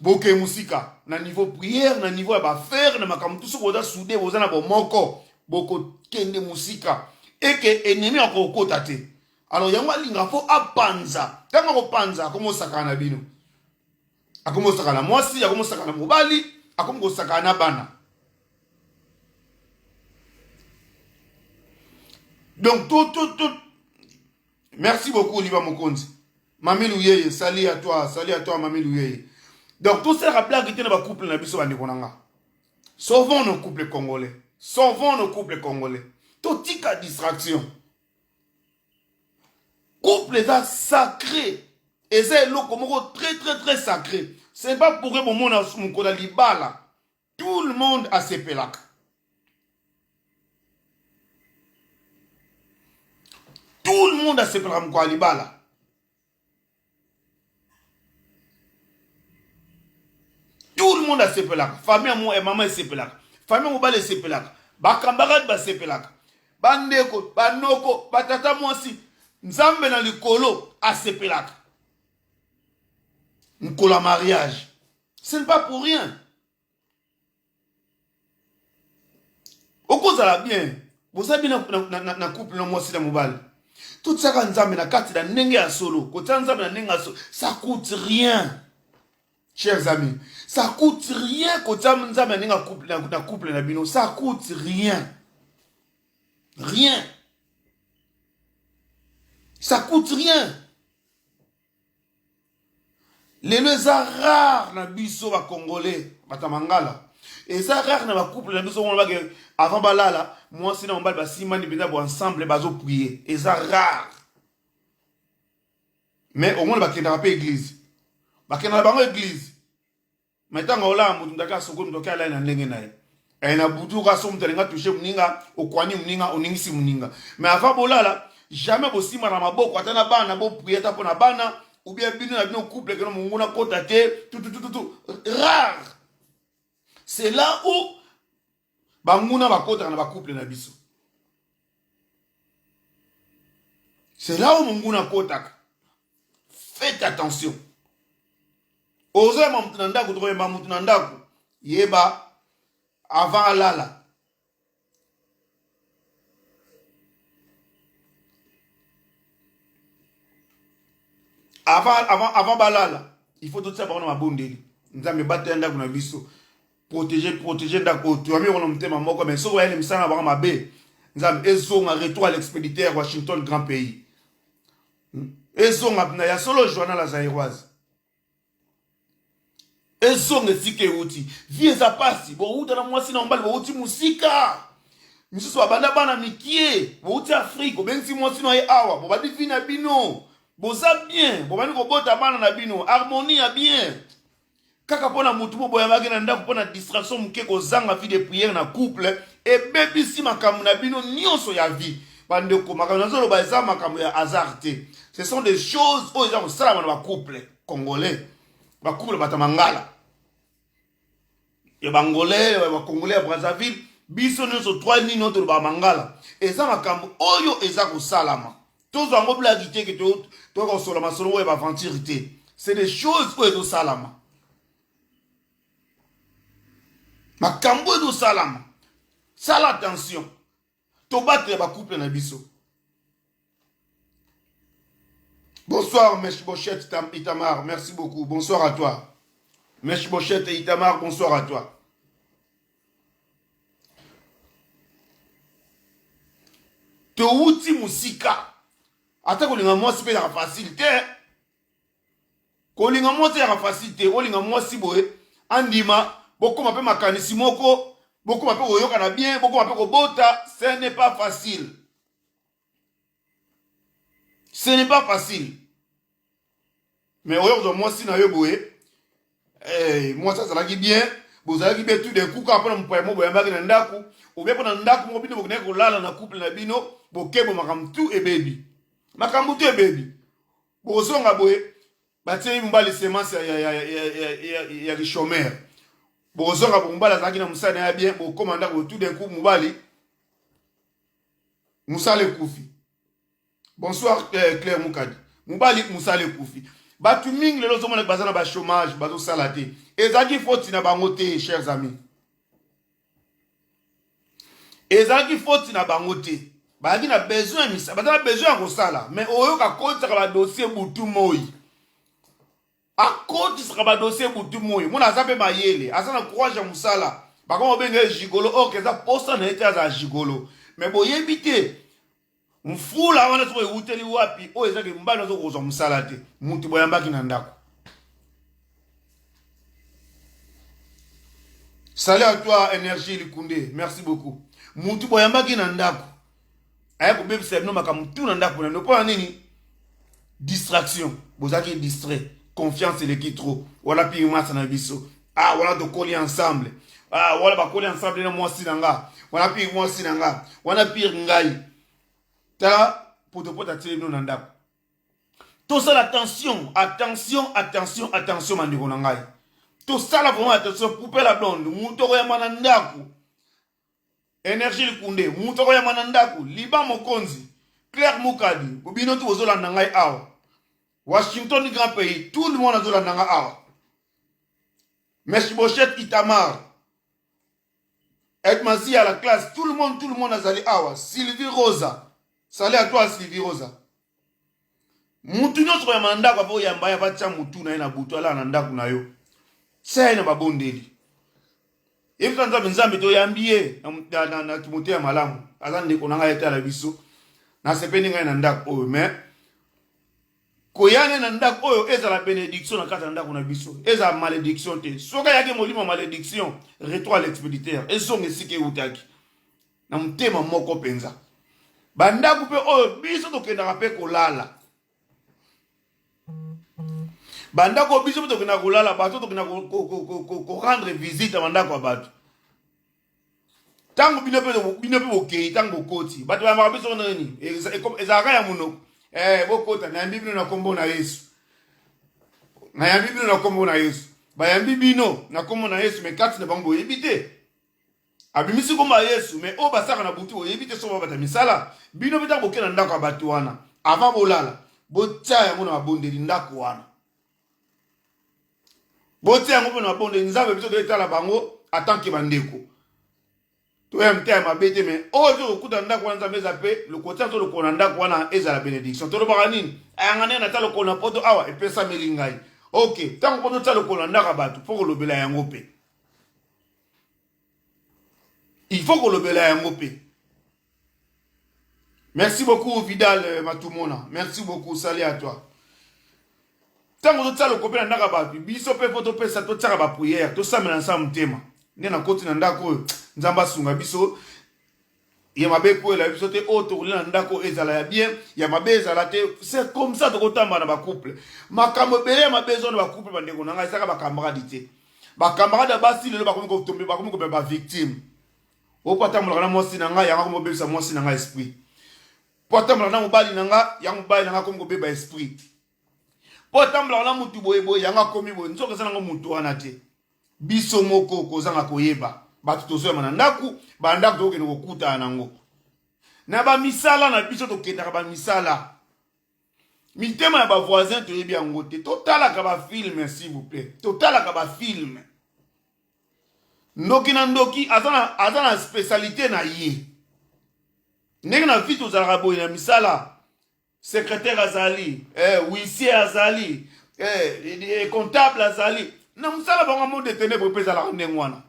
Bokei mosika na niveau prière, na niveau ya ba affaires, na makambo tout, soki boza soude, boza na bomoko, bokokende mosika eke ennemi akokota te. Alors yango alinga fo apanza, ntango akopanza akomi kosakana na bino, akomi kosakana na mwasi, akomi kosakana na mobali, akomi kosakana na bana. Donc tout, tout, tout. Merci beaucoup Liba Mokonzi. Mami Luyeye, salut à toi, salut à toi Mami Luyeye. Donc tout ça blague te na ba couple na biso bandeko na nga. Sauvons nos couples congolais. Sauvons nos couples congolais. Totika distraction. Couple eza sacré. Eza eloko moko très très très sacré. Ce n'est pas pour que bomona mokolo ya libala. Tout le monde asepelaka. Tout le monde asepelaka mokolo ya libala. Tout le monde asepelaka. Famille ya mama esepelaka. Famille ya mobali esepelaka. Bakambarade basepelaka. Bandeko, banoko, batata mwasi, Nzambe na likolo asepelaka. Mokolo ya mariage. Ce n'est pas pour rien. Okozala bien. Boza bien na, na, na, na couple na mwasi na mobali. Totiaka Nzambe na kati na ndenge ya solo. Kotia Nzambe na ndenge ya solo, ça coûte rien. Chers amis, ça coûte rien kotia Nzambe na ndenge ya couple na, na couple na bino, ça coûte rien. Rien. Ça coûte rien. Lelo eza rare na biso ba congolais bato ya mangala eza rare na ba couple na biso wana bake avant balala mwasi na mobali basimbani mpenza bo ensemble bazo prier eza rare mais omona bakendaka mpe eglise bakendaka bango eglise. Mais ntango olala moto moto ake asokoli moto ake alali na ndenge na ye. Eh, na butu ka so moto alinga touche moninga, okwani moninga, oningisi moninga. Mais avant bolala, jamais bosimba na maboko ata na bana, bo prier ata mpo na bana, ou bien bino na bino couple keno monguna kota te, tout tout tout tout. Rare. C'est là où banguna bakotaka na ba couple na biso. C'est là où monguna akotaka. Faites attention. Ozoyamba moto na ndako, tokoyamba moto na ndako. Yeba avant alala. Avant, avant, avant balala, il faut totia bango na mabondeli. Nzambe batela ndako na biso. Protéger, protéger ndako oyo. Toyambi yango na motema moko, mais soki bayeli misala na bango mabe, Nzambe ezonga retour à l'expéditeur Washington grand pays. Ezonga na ya solo Joanna la Zaïroise. Ezonga esika euti. Vie eza pasi, bowuta na mwasi na mobali bowuti mosika. Misusu babanda bana mikie, bowuti Afrique, obengisi mwasi na ye awa, bobandi vie na bino. Boza bien, bobandi kobota bana na bino, harmonie ya bien. Kaka pona mutu bo boyamaki na ndaku pona distraction muke kozanga vie de prière na couple ebebisi makambo na bino nionso ya vie. Ba ndeko makambo nazo loba eza makambo ya hasard te. Ce sont des choses oyo eza kosalama na ba couple congolais. Ba couple bata mangala. Ya ba angolais, ya ba congolais ya Brazzaville, biso nionso trois nini oyo toloba mangala. Eza makambo oyo eza kosalama. Tozwa yango blague te ke toyoka kosola masolo oyo ya baaventure te. C'est des choses oyo ezosalama. Makambo oyo ezosalama. Sala attention. Tobatela ba couple na biso. Bonsoir Meshbochette Itamar, merci beaucoup. Bonsoir à toi. Meshbochette Itamar, bonsoir à toi. Towuti musika. Ata kolinga mwasi pe ezalaka facile te. Kolinga mwasi ezalaka facile te. Olinga mwasi boye andima bokoma pe makanisi moko, bokoma pe koyokana bien, bokoma pe kobota, ce n'est pas facile. Ce n'est pas facile. Mais oyo kozwa mwasi na yo boye, eh, mwasi azalaki bien, bozalaki bien tout d'un coup kaka mpona mopaya moko boyambaki na ndako, ou bien mpona ndako moko bino bokendaki kolala na couple na bino, bokebo makambo tout ebebi. Makambo tout ebebi. Bozonga boye, batie mobali semence ya, ya, ya, ya, ya, ya, ya chômeur. Bozonga bo mobali azalaki na mosala na ya bien, bokoma ndako tout d'un coup mobali mosala ekufi. Bonsoir eh, Claire Mukadi. Mobali mosala ekufi. Bato mingi lelo ozomona baza na ba chômage bazosala te. Ezalaki faute na bango te, chers amis. Ezalaki faute na bango te. Bazalaki na besoin ya misala, baza na besoin ya kosala, mais oyoka akotisaka ba dossier butu moi. Akotisaka ba dossier butu moi. Mona aza pe mayele, aza na courage ya mosala. Bakoma kobenga ye gigolo, or que eza posa na ye te azala gigolo. Mais boyebi te mfula wana soko ewuteli wapi, oyo ezaki mobali azo kozwa mosala te, mutu boyambaki na ndako. Salut à toi Energie Likunde, merci beaucoup. Mutu boyambaki na ndako aya kobebisa bino makambo tu na ndako na bino mpo na nini? Distraction, bozalaki distrait, confiance eleki trop. Wana pire masa na biso, ah wana tokoli ensemble, ah wana bakoli ensemble na mwasi na nga, wana pire mwasi na nga, wana pire ngai. Tala potopoto atie bino na ndako. Tosala attention, attention, attention, attention bandeko na ngai. Tosala vraiment attention, poupée la blonde, moto akoyamba na ndako. Energie Likunde, moto akoyamba na ndako, Liban Mokonzi, Claire Mukadi, bino tu bozolanda ngai awa. Washington grand pays, tout le monde azolanda ngai awa. Meshiboshet Itamar, Edmasi à la classe, tout le monde, tout le monde azali awa. Sylvie Rosa, salut à toi Sylvie Rosa. Mutu nyonso koyamba na ndako apo oyamba ye apatia mutu na ye na butu alala na ndako na yo. Tia ye na babondeli. Yebisa Nzambe, Nzambe toyambi ye na, na, na kimote ya malamu. Aza ndeko na ngai etala biso. Nasepeli ngai na ndako oyo mais koya ne na ndako oyo ezala benediction na kati ya ndako na biso, ezala malediction te. Soki ayaki molimo ya malediction, retour à l'expéditeur, ezonga esika eutaki na motema moko mpenza. Bandako mpe oyo biso tokendaka mpe kolala. Bandako biso mpe tokenda kolala bato, tokenda korendre visite ya bandako ya bato. Ntango bino mpe bino mpe bokei, ntango bokoti, bato bayambaka biso ndenge nini? Ezalaka ya monoko. Eh, bokota, nayambi bino na nkombo na Yesu, nayambi bino na nkombo na Yesu. Bayambi bino na nkombo na Yesu, me kati na bango boyebi te. Abimisi nkombo ya Yesu, me oyo basalaka na butu boyebi te. Soki babata misala, bino mpe ntango bokei na ndako ya bato wana, avant bolala, botia yango na mabondeli. Ndako wana, botia yango mpe na mabondeli. Nzambe, biso toyetala bango atanke bandeko, toya mte ya mabe te, me oyo tokokuta ndako wana, Nzambe, eza mpe lokotia to lokolo na ndako wana, ezala bénédiction. Tolobaka nini? Ayanga ndenge natia lokolo na poto awa, epesameli ngai. Ok, ntango mpo totia lokolo na ndako ya bato, mpo kolobela yango mpe, il faut kolobela yango mpe. Merci beaucoup, Vidal Matumona, merci beaucoup, salut à toi. Ntango totia lokolo mpe na ndako ya bato, biso mpe mpo topesa, totiaka baprière, tosambela na nsa motema. Nde nakoti na ndako oyo, Nzambe asunga biso, ya mabe ekwela biso te. Oyo tokolia na ndako ezala ya bien, ya mabe ezala te. C'est comme ça tokotamba na bacouple. Makambo ebele ya mabe eza na bacouple, bandeko na ngai, ezaka bacamarade te. Bacamarade ya basi lelo bakomi kotombe, bakomi kobela bavictime. Oyo po atambolaka na mwasi na ngai, yango akomi kobebisa mwasi na ngai esprit. Po atambolaka na mobali na ngai, yango mobali na ngai akomi kobeba esprit. Po atambolaka na mutu boye boye, yango akomi boye. Nzoka eza nango mutu wana te. Biso moko kozanga koyeba bato tozoyama na ndako, bandako tokokende kokutana nango na bamisala na biso, tokendaka bamisala, mitema ya bavoisin toyebi yango te. Totalaka bafilm, s'il vous plaît, totalaka bafilm. Ndoki na ndoki aza na spécialité na ye. Ndenge na vie tozalaka boye na misala, secrétaire azali, huissier azali, comptable azali na mosala. Bango monde de ténèbre mpe ezalaka ndenge wana.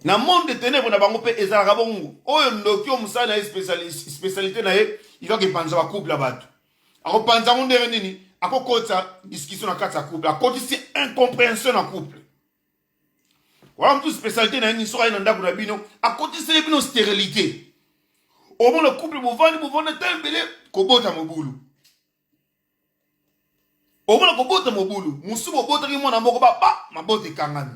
Na monde de ténèbre na bango mpe ezalaka bongo. Oyo ndoki, oyo mosala na ye, spécialité na ye, ikaka epanza bacouple ya bato. Akopanza yango ndenge nini? Akokotisa discussion na kati ya couple, akotisi incompréhension na couple wana. Motu spécialité na ye nini? Soki aye na ndako na bino, akotiseli bino stérilité. Omona couple bovandi, bovandi ta ebele, kobota mobulu. Omona kobota mobulu mosusu, bobotaki mwana moko, baba mabota ekangami,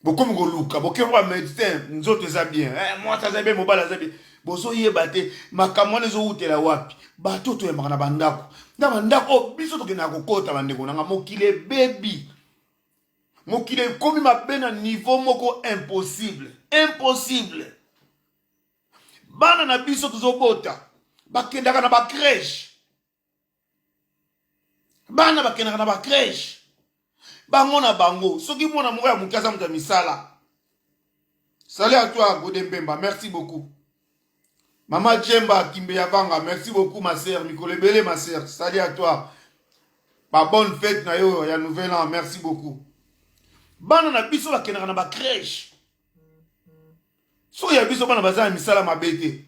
bokomi koluka, boke ba médecin, nzoto eza bien, mwasi aza bien, mobali aza bien. Bozoyeba te makambo wana ezowutela wapi. Bato toyambaka na bandako, na bandako oyo biso tokendaka kokota, bandeko nanga, mokili ebebi, mokili ekomi mabe na niveau moko impossible, impossible. Bana na biso tozobota bakendaka na bacrèche, bana bakendaka na bacrèche bango na bango. Soki mwana moko ya moke aza moto ya misala. Salut à toi, Godé Mbemba, merci beaucoup. Mama Djemba Kimbe Yavanga, merci beaucoup, ma sœur. Mikolo ebele, ma sœur, salut à toi, ba bonne fête na yo ya nouvel an, merci beaucoup. Bana na biso bakendaka na bacrèche. Soki ya biso bana baza na misala mabe te,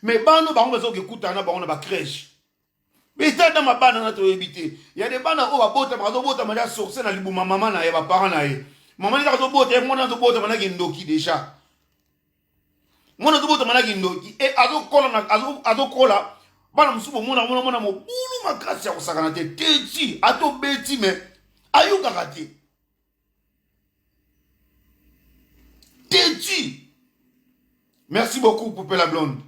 mais bana bango baza kokekutana na bango na bacrèche. Etadama bana na toyebi te. Ya de bana oyo babotama, azobotama ya source na libuma mama na ye, baparent na ye, mama nde azobota ye. Mwana azobotama na kindoki déjà, mwana azobotama na kindoki e azokola, azokola. Bana mosusu bomona, mona mwana mobulu makasi ya kosakana te, teti atobeti me ayokaka te, teti. Merci beaucoup, Poupée la blonde.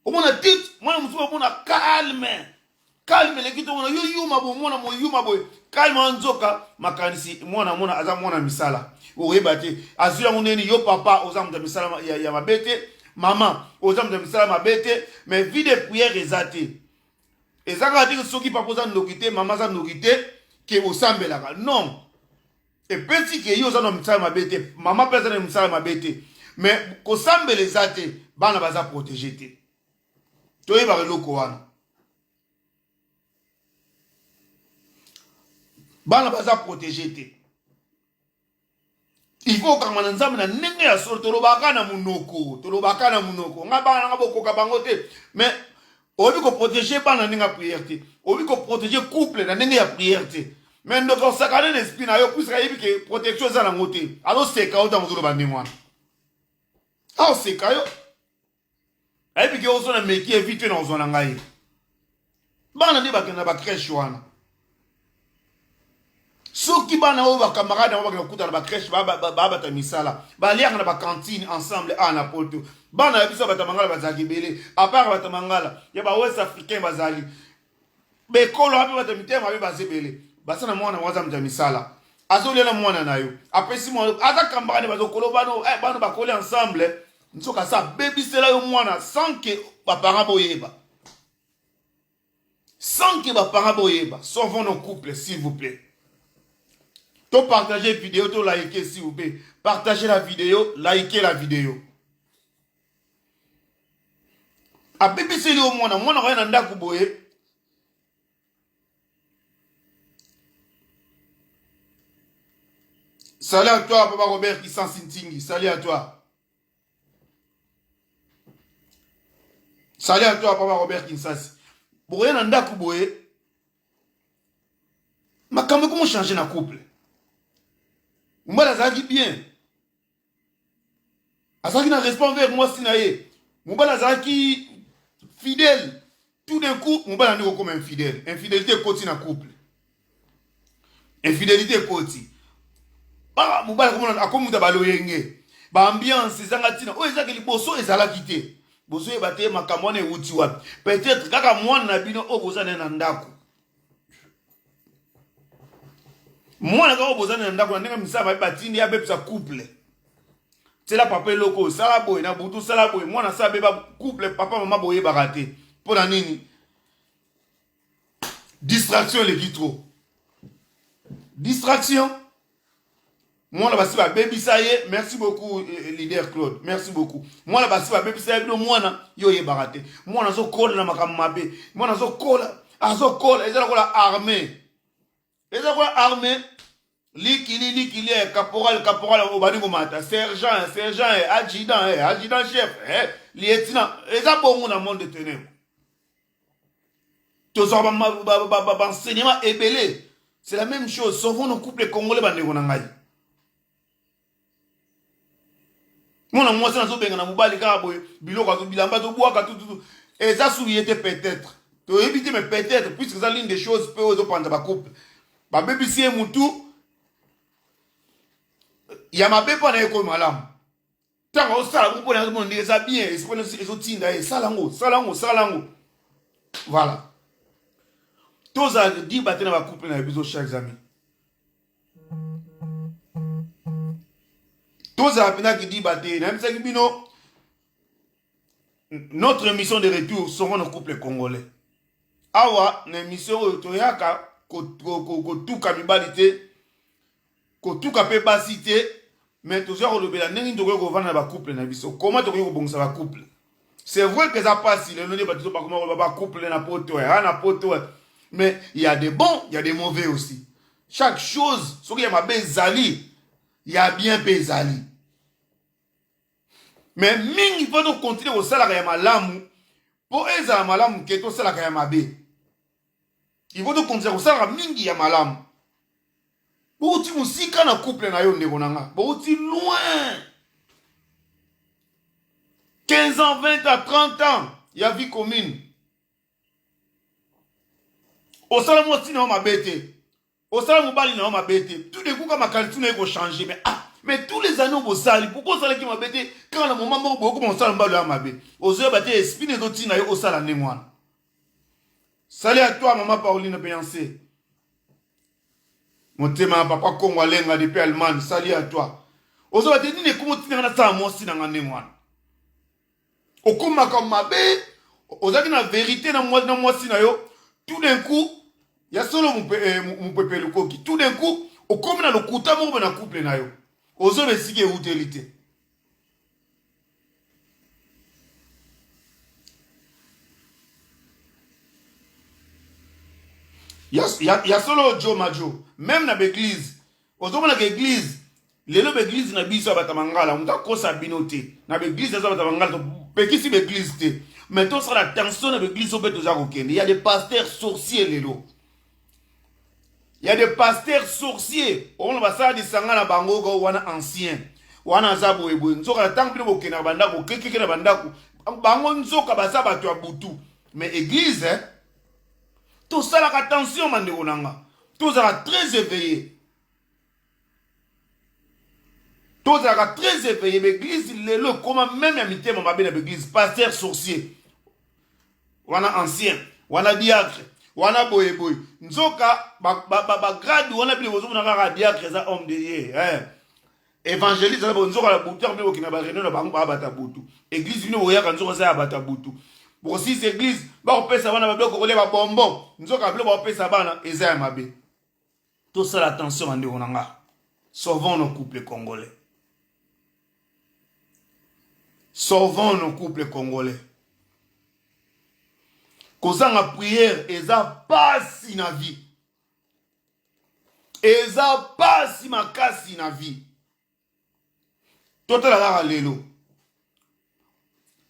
Omona tete mwana mosusu, omona calme, calme eleki. Tomona yo yuma boye, mwana moyuma boye, calme wana, nzoka makanisi mwana mona aza mwana misala. Oyeba te azwi yango ndeni. Yo papa oza moto ya misala ya mabe te, mama oza moto ya misala mabe te, mais vie de prière eza te. Eza kaka te soki papa oza ndoki te, mama aza ndoki te, ke osambelaka. Non, epesi ke yo oza na misala mabe te, mama mpe aza na misala mabe te, mais kosambela eza te, bana baza protégé te. Toyebaka eloko wana, bana baza protégé te. Il faut okangama na Nzambe na ndenge ya solo. Tolobaka na monoko, tolobaka na monoko, nga bana nanga bokoka bango te, mais oyebi koprotéger bana na ndenge ya prière te, oyebi koprotéger couple na ndenge ya prière te. Mais ndoki osaka nde na esprit na yo, puisque ayebi ke protection eza nango te. Azoseka yo ntango ozoloba ndenge wana, aoseka yo, ayebi ke ozo na meki evi te na ozwa na ngai. Bana nde bakenda na ba crèche wana. Soki bana oyo ba camarade yango bakenda kokuta na ba crèche babata misala, baliaka na ba cantine ensemble awa na poto. Bana ya biso ya bato ya mangala bazalaka ebele, à part bato ya mangala ya ba ouest africain bazali. Bekolo wapi bato ya mitema mabe baza ebele. Baza na mwana moko aza moto ya misala. Azolia na mwana na yo. Apesi mwana aza camarade bazokolo bano eh, bano bakoli ensemble. Nzoka asa abebisela yo mwana sans que ba parents boyeba. Sans que ba parents boyeba. Sauvons nos couples s'il vous plaît. To partager vidéo, to liker s'il vous plaît. Partagez la vidéo, likez la vidéo. Abebiseli yo mwana, mwana koya na ndako boye. Salut à toi, Papa Robert Kissansi Ntingi. Salut à toi. Salut à toi, Papa Robert Kinsasi. Boye na ndako boye. Makambo ekomo changer na couple. Mobali azalaki bien. Azalaki na respect envers mwasi na ye. Mobali azalaki fidèle. Tout d'un coup, mobali andi kokoma infidèle. Infidélité ekoti na couple. Infidélité ekoti. Ba mobali akomona akomuta baloyenge. Ba ambiance ezanga ntina. Oyo ezalaki liboso ezalaki te. Bozoyeba te makambo wana ewuti wapi. Peut-être kaka mwana na bino oyo boza naye na ndako. Mwana kaka oyo boza naye na ndako na ndenge misala mabe batindi abebisa couple. Tiela papa eloko sala boye na butu sala boye mwana sala beba couple papa mama boyebaka te. Mpo na nini? Distraction eleki trop. Distraction. Mwana basi babebisa ye. Merci beaucoup eh, leader Claude. Merci beaucoup. Mwana basi babebisa ye bino mwana yo oyebaka te. Mwana azokola na makambo mabe. Mwana azokola, azokola eza lokola armée. Eza lokola armée. Likili likili eh, caporal caporal obandi komata sergent sergent eh, adjudant eh, adjudant chef eh, lieutenant eza bongo na monde de ténèbres. Tozwaka ba enseignement ebele. C'est la même chose. Sauvons nos couples congolais bandeko na ngai. Mwana mwasi nazobengana mobali kaka boye biloko azo bilamba azobwaka tututu eza sous ye te peut-être toyebi te mais peut-être puisque eza l'une des choses mpe oyo ezopanza bacouple babebisi ye mutu ya mabe mpo na ye ekomi malamu ntango osala yango mpona azomona ndenge eza bien esprit ezotinda ye sala yango sala yango sala yango voilà tozala diba te na bacouple na biso chers amis tozala mpena kidiba te nayebisaki bino notre émission de retour seront nos couples congolais awa na émission oyo toyaka kotuka mibali te kotuka mpe basi te mais toza kolobela ndenge nini tokoki kovanda na bacouple na biso comment tokoki kobongisa bacouple c'est vrai que eza mpasi lelo nde bato bakoma koloba bacouple na poto ya na poto mais il y a des bons il y a des mauvais aussi chaque chose soki ya mabe ezali ya bien mpe ezali mais mingi mpo tokontinue kosalaka ya malamu mpo ezala malamu ke tosalaka ya mabe il faut tokontinue kosalaka mingi ya malamu bouti mosika na couple na yo ndeko na nga bouti loin 15 ans 20 ans 30 ans ya vie commune osala mwasi na yo mabe te osala mobali na yo mabe te tout de coup ka makanisi na ye kochange mais ah mais tous les années bosali pourquoi osalaki mabe te kaka na moment moko boye okoma kosala mobali ya mabe ozoyeba te esprit na ezotina yo osala ndenge wana Salut à toi maman Pauline Beyoncé. Motema ya papa Kongo alenga depuis Allemagne. Salut à toi. Ozoba te nini ekomo tina na sala mwasi na nga ndenge wana. Okomaka mabe, ozalaki na verite na mwasi na mwasi na yo, tout d'un coup ya solo mupepe eh, lukoki. Tout d'un coup okomi na lokuta moko na couple na yo. Ozoba esika ewuteli te. Ya, ya, ya solo jo majo meme na baeglise ozomonaka eglise lelo baeglise na biso ya bato ya mangala moto akosa bino te na baeglise aza bato ya mangala topekisi baeglise te mais tosala attention na baeglise oyo mpe toza kokende ya des pasteurs sorcier lelo ya des pasteurs sorciers omona basala lisanga na bango wana ancien wana aza boye boye nzoka na ntango bino bokendaka bandako kekeke na bandako bango nzoka baza bato ya butu mais église eh? Tosalaka attention bandeko na nga. Tozala très éveillé. Tozalaka très éveillé. L'église lelo ekoma même ya mitema mabe na l'église. Pasteur sorcier. Wana ancien, wana diacre, wana boye boye. Nzoka ba ba ba, ba grade wana bino bozomona kaka diacre eza homme de Dieu. Eh. Evangeliste aza nzoka na butu yango bokenda ba réunion na bango ba bata butu. Église bino boyaka nzoka eza ya bata butu. Bokosilisa église bakopesa bana babiloko kolia ba bonbon. Nzoka biloko bakopesa bana eza ya mabe. Tosala attention bandeko na nga. Sauvons nos couples congolais. Sauvons nos couples congolais. Kozanga prière eza pasi na vie. Eza pasi makasi na vie. Totala kaka lelo.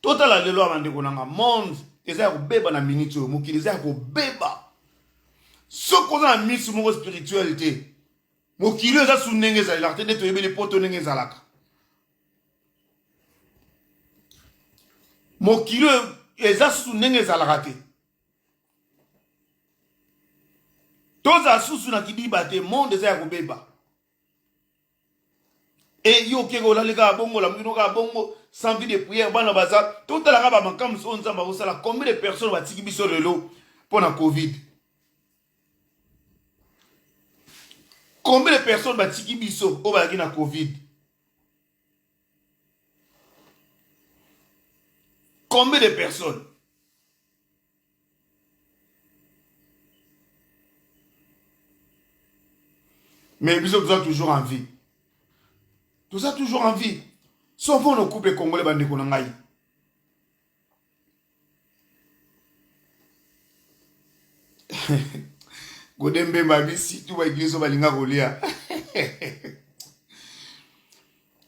Totala lelo ya bandeko na nga monde eza ya kobeba na minute oyo mokili eza ya kobeba. Soki oza na misu moko spirituel te mokili oyo eza su ndenge ezalelaka te nde toyebeli poto ndenge ezalaka. Mokili oyo eza susu ndenge ezalaka te. Tozala susu na kidiba te, monde eza ya kobeba. E yo okeke olali kaka bongo, olamuki no kaka bongo, sans vie de prière, bana baza. Totala kaka ba makambo oyo Nzambe akosala. Combien de personnes batiki biso lelo mpo na Covid? Combien de personnes batiki biso oyo bazalaki na Covid? Combien de personnes? Mais biso toza toujours en vie. Toza toujours en vie. Sauvons nos couples congolais bandeko na ngai. Gode Mbemba bisi tout ba église balinga kolia.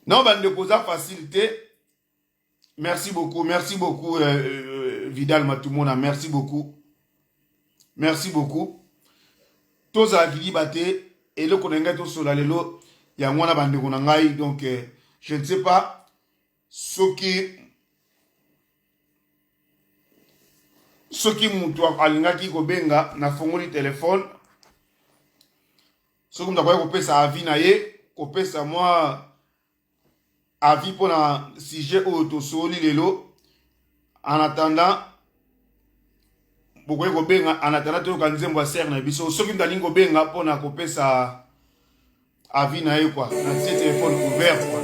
Non bandeko oza facile te. Merci beaucoup, merci beaucoup euh, euh, Vidal Matumona, merci beaucoup. Merci beaucoup. Tozala kiliba te eloko na ngai tosola lelo yango wana bandeko na ngai donc euh, je ne sais pas soki soki moto alingaki kobenga nafongoli telefone soki moto akoki kopesa avis na ye kopesa mwa avis mpona sujet oyo tosoli lelo en attendant bokoki kobenga en attendant toyoka nzembo ya sere na biso soki moto alingi kobenga mpona kopesa avis na ye kua natie telefone ouvert kua.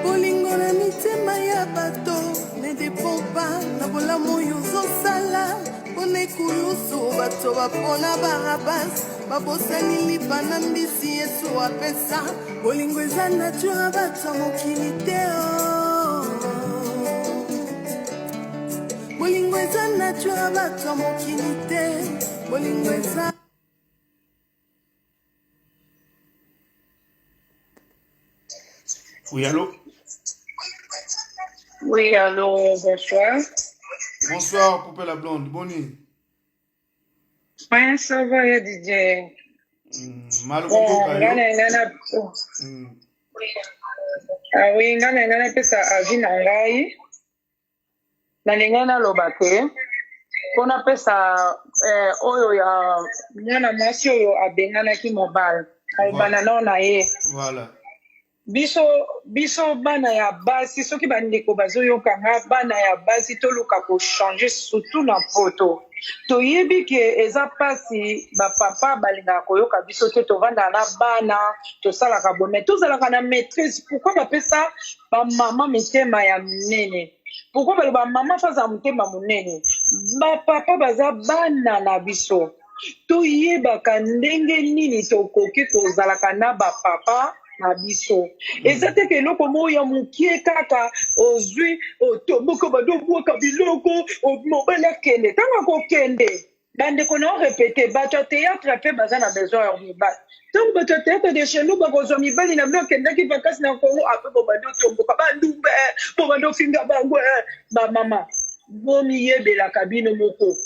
Bolingo na mitema ya bato ne dépend pas na bolamu oyo ozosala mpona ekulusu bato bapona Barabas babosani lipa na mbisi Yesu apesa bolingo eza nature ya bato ya mokili te oh. Bolingo eza nature ya bato ya mokili te bolingo eza Oui, allô? Oui, allô, bonsoir. Bonsoir, Poupée la blonde. Bonne nuit. Ouais, ça va, ya DJ. Malo Bon, koyoka nga yo. na nga na Ah oui, nga na nga napesa avis na ngai. Nalingai naloba te mpo napesa eh, oyo ya mwana mwasi oyo abenganaki mobali alobana nao na ye. Voilà. Biso biso bana ya basi soki bandeko bazoyoka nga bana ya basi toluka kochange surtout na poto toyebi ke eza mpasi bapapa balingaka koyoka biso te tovandaka na bana tosalaka boye mais tozalaka na maîtrise pourquoi bapesa bamama mitema ya minene pourquoi baloba mama fo azala motema monene bapapa baza bana na biso toyebaka ndenge nini tokoki kozalaka na bapapa na biso eza te ke eloko moko ya mokie kaka ozwi otomboka bando obwaka biloko mobali akende ntango akokende bandeko na orepete bato ya théâtre mpe baza na besoin ya mibali ntango bato ya théâtre de chez nous bakozwa mibali na bino akendaki vacances na Congo apres bobandi otomboka bandumbe bobandi ofinga bango bamama bomiyebelaka bino moko.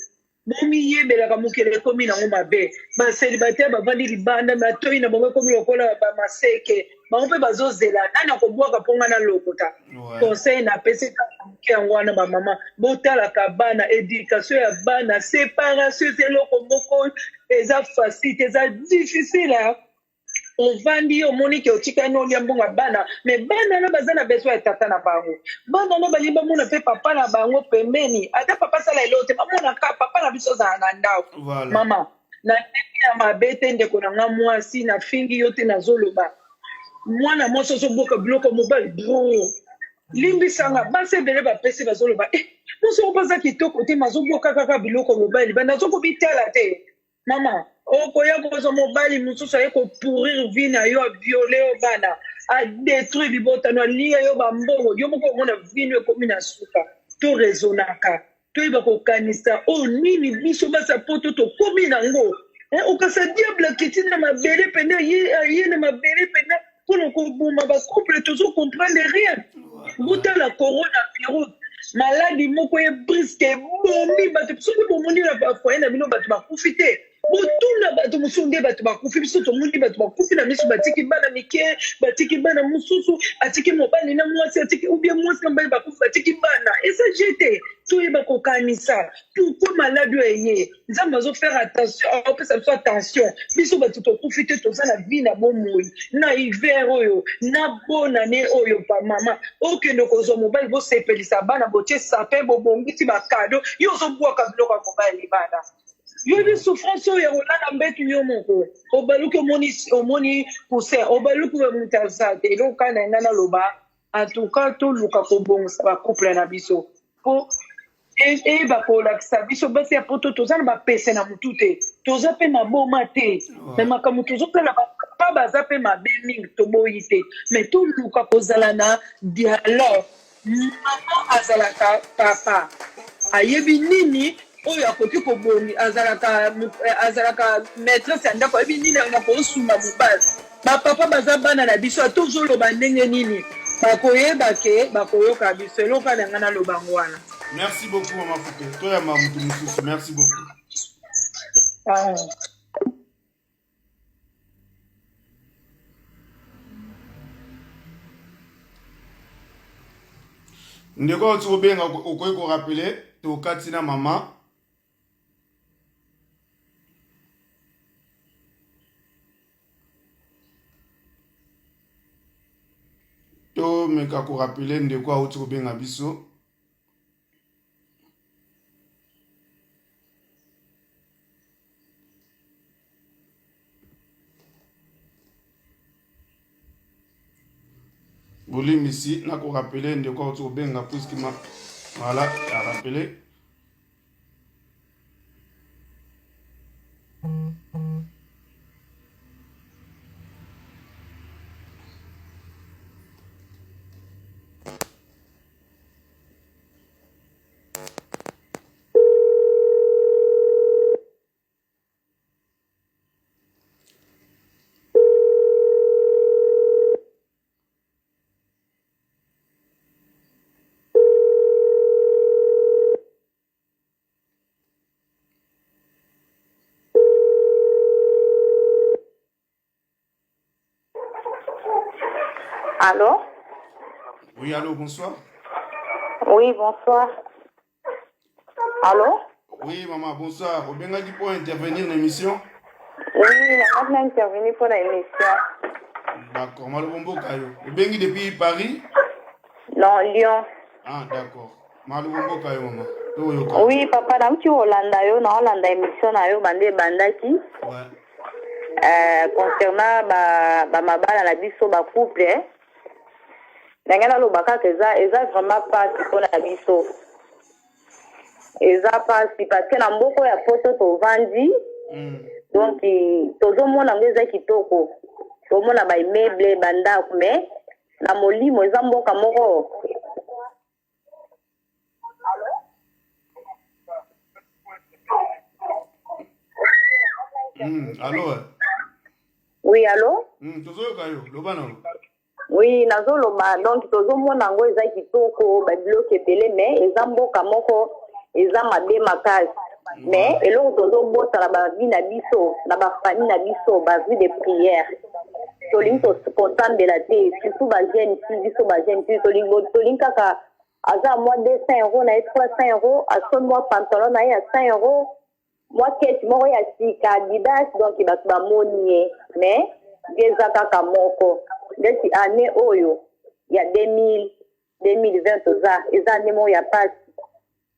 Bomiyebelaka mokili ekomi nango mabe. Ba celibataire bavandi libanda matoyi na bango ekomi lokola ba maseke. Bango pe bazozela nani akobwaka po nga nalokota. Conseil napesi kaka moke yango wana ba mama botalaka bana education ya bana separation eza eloko moko eza facile te eza difficile hein. Ovandi yo omoni ke otikali no olia mbongo ya bana mais bana no baza na besoin ya tata na bango bana no balingi bamona pe papa na bango pembeni ata papa asala eloko te bamona ka papa na biso azala na ndako Voilà. mama na ndenge ya mabe te ndeko na nga mwasi nafingi yo te nazoloba mwana mwasi ozoboka biloko mobali bro limbisanga basi ebele bapesi bazoloba eh, mwasi oyo mpe aza kitoko te mazoboka kaka biloko mobali banda azokobitala te Mama, okoya kozwa mobali mosusu aye ko pourrir vie na yo, a violer yo bana, a detruire libota no, alia yo ba mbongo, yo moko omona vie no ekomi na suka. To raisonnaka, toyeba kokanisa oyo nini biso basi ya poto tokomi nango. Eh, okasa diable akiti na mabele pende aye aye na mabele pende pona koboma ba couple tozo comprendre rien. Botala corona virus maladi moko ye briske ebomi bato soki bomoni na bafoye na bino bato bakufi te botuna bato mosusu nde bato bakufi biso tomoni bato bakufi na miso batiki bana mike batiki bana mosusu atiki mobali na mwasi atiki ubie mwasi na mobali bakufi batiki bana eza je te toyeba kokanisa pourkui maladi oyo eye Nzambe azo faire attention, apesa biso attention. Biso batu tokufi te toza na vie na bomoi. Na hiver oyo, na bonne année oyo pa mama. Okende kozwa mobali bosepelisa bana botie sapin bobongisi ba cadeau. Yo ozobwaka biloko ya mobali libanda. Yo yebi souffrance oyo ya kolala mbetu yo moko. Obaluki omoni omoni coussin, obaluki moto aza te. Eloko kaka na ngai naloba, en tout cas toluka kobongisa ba couple na biso. Po eyeba kolakisa biso basi ya poto toza na bapese na motu te toza mpe maboma te me makambo tozosala bapapa baza mpe mabe mingi toboyi te me toluka kozala na dialogue mama azalaka papa ayebi nini oyo akoki kobongi azalaka azalaka maîtresse ya ndako ayebi nini akosunga mobali Ba papa baza bana na biso ata ozoloba ndenge nini bakoyeba ke bakoyoka biso eloko na ngai naloba yango wana. Merci beaucoup mama Fupe. Toyamba mutu mususu. Merci beaucoup. Ah. Ndeko oyo kobenga okoki korapele tokati na mama tomeka korapele ndeko auti kobenga biso bolimbisi nakorapele ndeko auti kobenga puiske ma voilà arapele Allô Oui, allô, bonsoir. Oui, bonsoir. Allô Oui, maman, bonsoir. Obengaki pour intervenir dans l'émission Oui, nangaki na intervenir pour la émission. D'accord, malobo mboka yo. Obengi depuis Paris Non, Lyon. Ah, d'accord. Malobo mboka yo, maman. Toyoka. Oui, papa, nauti kolanda yo, naolanda émission na yo bande ebandaki. Ouais. Euh, concernant ba, ba mabala na biso ba couple eh. Ndenge naloba kaka eza eza vraiment pasi mpo na biso eza pasi parce que na mboka ya poto tovandi mm. donc tozomona yango eza kitoko tomona ba immeuble ba ndako mais na molimo eza mboka moko Mm, allo eh. Oui, allo? Mm, tozoyoka yo, loba na yo. Oui, nazoloba donc tozomona yango eza kitoko ba biloko ebele mais eza mboka moko eza mabe makasi. Mais eloko tozobosana ba vie na biso na ba famille na biso ba vie de prière tolingi kosambela te surtout ba jeune fille biso ba jeune fille tolingi kaka aza mwa 200 euros na ye 300 euros asombi mwa pantalon na ye ya 100 euros mwa keti moko ya sika adidas donc bato bamoni ye mais vie eza kaka moko ndeti année oyo ya 2000 2020 toza eza année moko ya pasi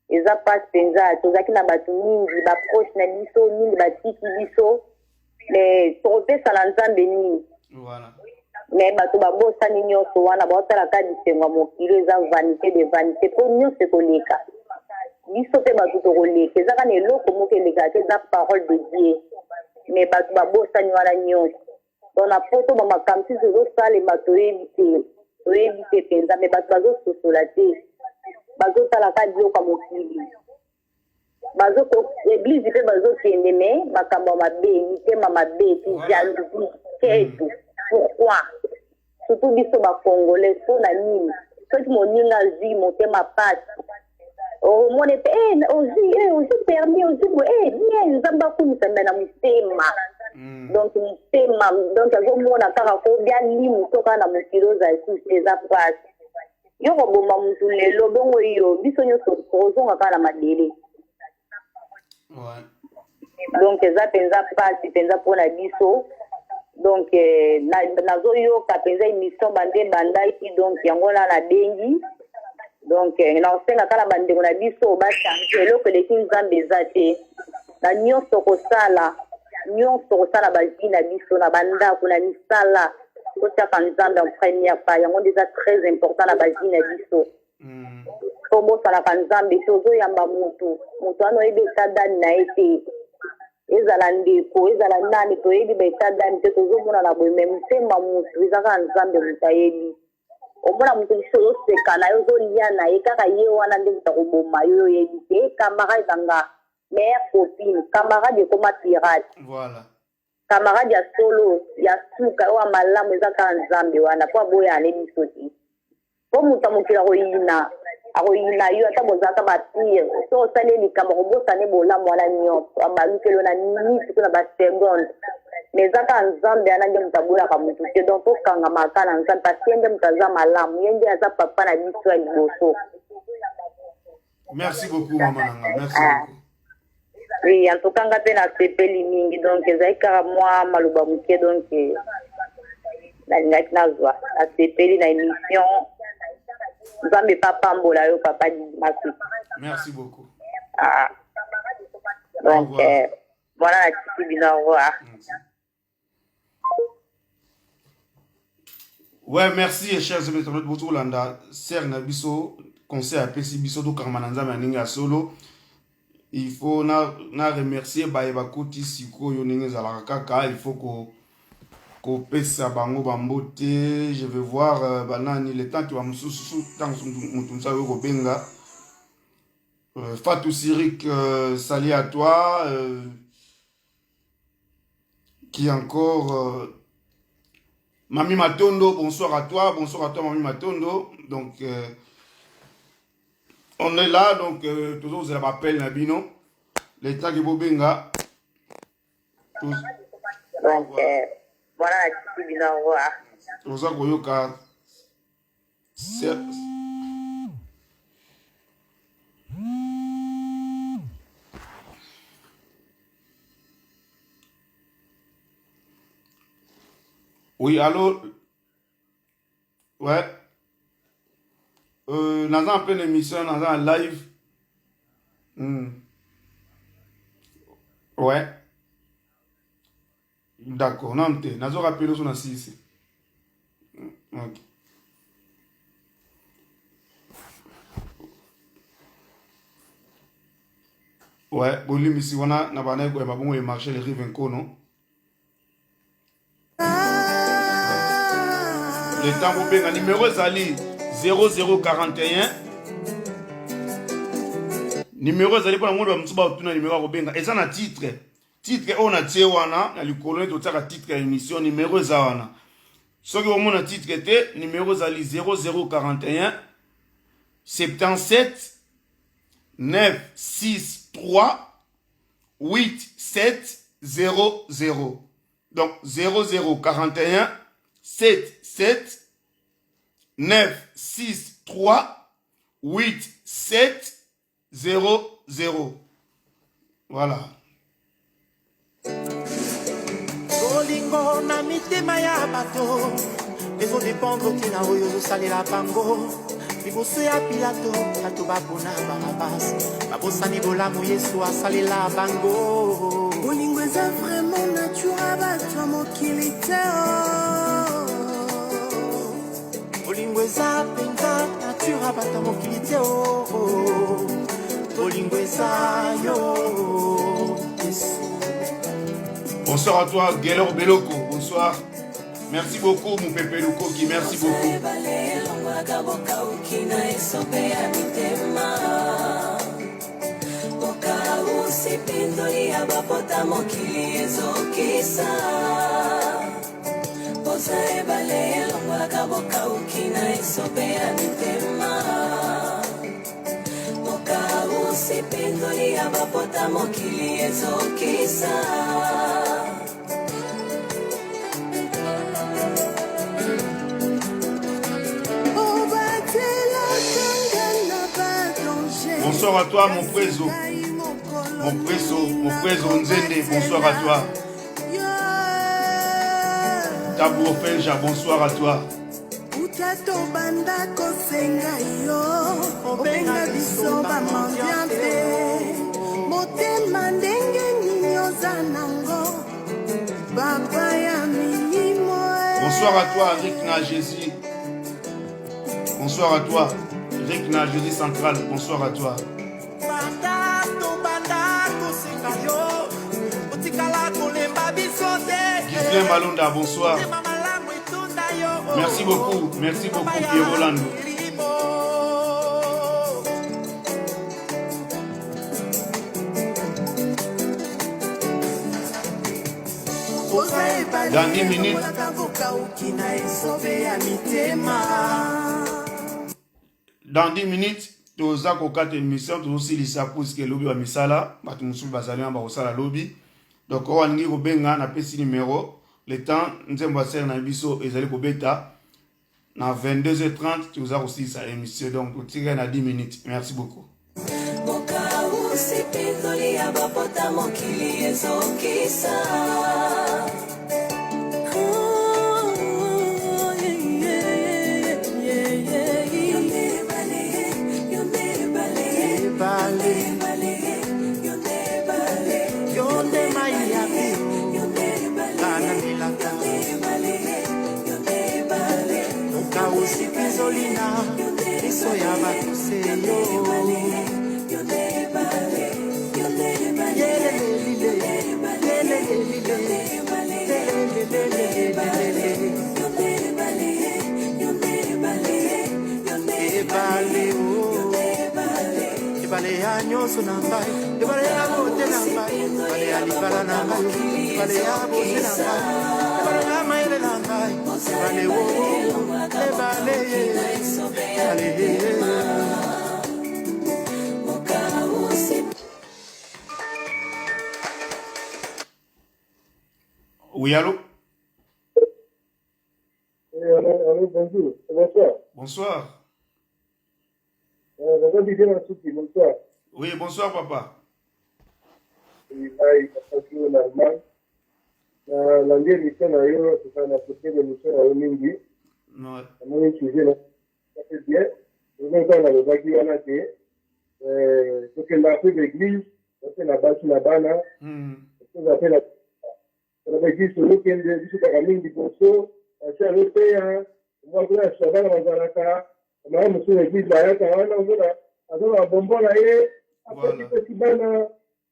Eza pasi penza tozalaki na batu mingi ba proche na biso mingi batiki biso mais tokopesa na nzambe nini voilà. mais bato babosani nyonso wana baotala kaka bisengo ya mokili eza vanité de vanité mpo nyonso ekoleka biso mpe bato tokoleka eza kaka na eloko moko elekaka te eza parole de dieu mais bato babosani wana nyonso Donc na poto ba makambo misusu ezosalema toyebi te, toyebi te mpenza, mais bato bazososola te, bazotala kaka biloko ya mokili, bazo eglise mpe bazokende mais makambo ya mabe, mitema mabe, ki jalousie, ketu, pourquoi? Surtout biso ba congolais mpo na nini soki moninga azwi motema pasi omoni ete eh, ozwi eh, ozwi permis ozwi boye eh, bien nzambe akumisa me na motema mm. donc motema donc azomona kaka kobia limu to kaka na mokili ozala lisusu te eza pasi yo koboma motu lelo bongo yo biso nyonso tozonga kaka na mabele donc eza mpenza mpasi mpenza mpona biso donc eh, nazoyoka mpenza émission bande ebandaki donc yango wana nabengi donc eh, nakosenga kaka na bandeko na biso bachange eloko eleki nzambe eza te na nyonso kosala nyonso kosala bavi na biso na bandako na misala totiaka nzambe en première pas yango nde eza très important na bavi na biso mm. tobosanaka nzambe te ozoyamba motu motu wana oyebi etat dame na ye te ezala ndeko ezala nani toyebi ba etat dame te tozomonana boye me motema motu eza kaka nzambe moto ayebi omona moto mosusu ozoseka na ye ozolia na ye kaka ye wana nde moto akoboma yo oyebi te camarade na nga meilleure copine camarade ekoma pirate voilà. Camarade ya solo ya suka oyo ya malamu eza kaka Nzambe wana po aboyaka ne biso te. Po moto ya mokili akoyina akoyina yo ata bozalaka ba pire soki osali ye likambo akobosana ne bolamu wana nyonso abalukeli yo na minute to na ba seconde mais eza kaka Nzambe wana nde moto aboyaka moto te donc tokangama kaka na Nzambe parce que ye nde moto aza malamu ye nde aza papa na biso ya liboso. Merci beaucoup maman nanga merci ah. beaucoup. Oui, en tout cas nga mpe nasepeli mingi donc ezalaki kaka mwa maloba moke donc eh, nalingaki nazwa nasepeli na émission nzambe mpe apambola yo papa Masi. Merci beaucoup. Ah. Donc euh, voilà natiki bino au revoir. Merci. Ouais, merci chers amis internautes bozo kolanda sœur na biso conseil apesi biso tokangama na nzambe ya ndenge ya solo il faut na, na remercier baye bakoti sikoyo ndenge ezalaka kaka il faut ko kopesa bango bambote je vais voir euh, banani le temps ke bamosusu ntango moto mosusu akoki kobenga euh, Fatou Sirik euh, salut à toi euh, Qui encore euh, Mami Matondo, bonsoir à toi, bonsoir à toi Mami Matondo. Donc euh, on est là, donc euh, toujours vous avez appel Nabino. L'état qui Bobenga. Tous... Donc euh, voilà, au revoir. Toza koyoka Oui, allô Ouais. Euh, naza en pleine émission, naza en live. Hmm. Ouais. D'accord, nanu te. Nazo rappeler ozo na silisi. Ok. Ouais, bolimbisi wana na bandaki koyamba bongo le marché le rive nkono. Le temps bobenga numéro ezali 0041 numéro ezali mpona moni bamosusu batuna numéro ya kobenga eza na titre Titre oyo na tie wana na likolo neti otiaka titre ya emission, numero eza wana. Soki omona titre te, numero ezali 0041 77 963. 8 7 0 0. Donc 00 41 7 7 9 6 3 8 7 0 0. Voilà. Bolingo na mitema ya bato ezodependre te na oyo ozosalela bango. Liboso ya Pilato, bato bapona Barabas, babosani bolamu Yesu asalela bango. Bolingo eza vraiment nature ya bato ya mokili te oh. Bolingo eza mpenza nature ya bato ya mokili te oh, oh. Bolingo eza yo Yesu. Bonsoir à toi, Gaylor Beloko. Bonsoir. Merci beaucoup, mon pépé Lukoki. Merci beaucoup. Ebale elongwaka bokauki na esobe ya mitema bokausi mpinzoli ya bapota mokili ezokisa posa ebale elongwaka bokauki na esobe ya mitema bokausi mpinzoli ya bapota mokili ezokisa. Bonsoir à toi, mon préso. Mon préso, mon préso Nzende, bonsoir à toi. Tabou Ofenja, bonsoir à toi. Uta tobanda kosenga yo obenga biso bamandian te motema ndenge nini oza nango papa ya milimo. Bonsoir à toi, Rick na Jésus. Bonsoir à toi, Rick na Jésus Central. Bonsoir à toi. Banda tobanda kosenga yo otikala kolemba biso te. Ghislain Malonda, bonsoir. Motema malamu etonda yo. Merci beaucoup, merci beaucoup, Papa ya Pierre Rolando. milimo. Oza ebale Dans 10 minutes. elongolaka bokauki na esobe ya mitema. Dans 10 minutes, toza kokata émission, tozosilisa puisque lobi ba misala, bato mosusu bazali wana bakosala lobi. Donc oyo alingi kobenga, napesi numéro, le temps nzembo ya sere na biso ezali kobeta na 22h30, toza kosilisa émission. Donc totikali na 10 minutes. Merci beaucoup. Bokausi mpinzoli ya bapota mokili ezokisa. Yo nde ebale, yo nde ebale, Ebale. yo nde ebale, Yo nde mai ya pio. yo nde ebale, Bana milaka. yo nde ebale, yo nde ebale, Okausi mpinzoli na miso ya bato se yo. yo nde ebale, yo nde ebale, Yelelelile, lelelelile, lelelelelelele. yo nde ebale, yo nde ebale, yo nde Ebale o. ebale. Ebale ya nyonso na ngai, ebale ya bote na ngai, ebale ya libala na ngai, ebale ya bote na ngai, ebale ya mayele na ngai, ebale o, ebale ye, ebale ye. Oui, allô? Oui, allô, allô, bonjour. Bonsoir. Bonsoir. Naza Didier Masuki, bonsoir. Oui, bonsoir, papa. Oui, ngai papa Kio na Allemagne. Nalandi émission na yo, toza na côté de émission na yo mingi. Ouais. Namoni sujet na ça fait bien. Oza ntango nalobaki wana te tokendaka mpe baeglise, mpe na basi na bana, toza mpe na baeglise, tozokende biso kaka mingi liboso, basi azoteya mwa kuna ya bana bazalaka mama mosusu na eglise bayaka wana, omona aza na babombo na ye, apesipesi bana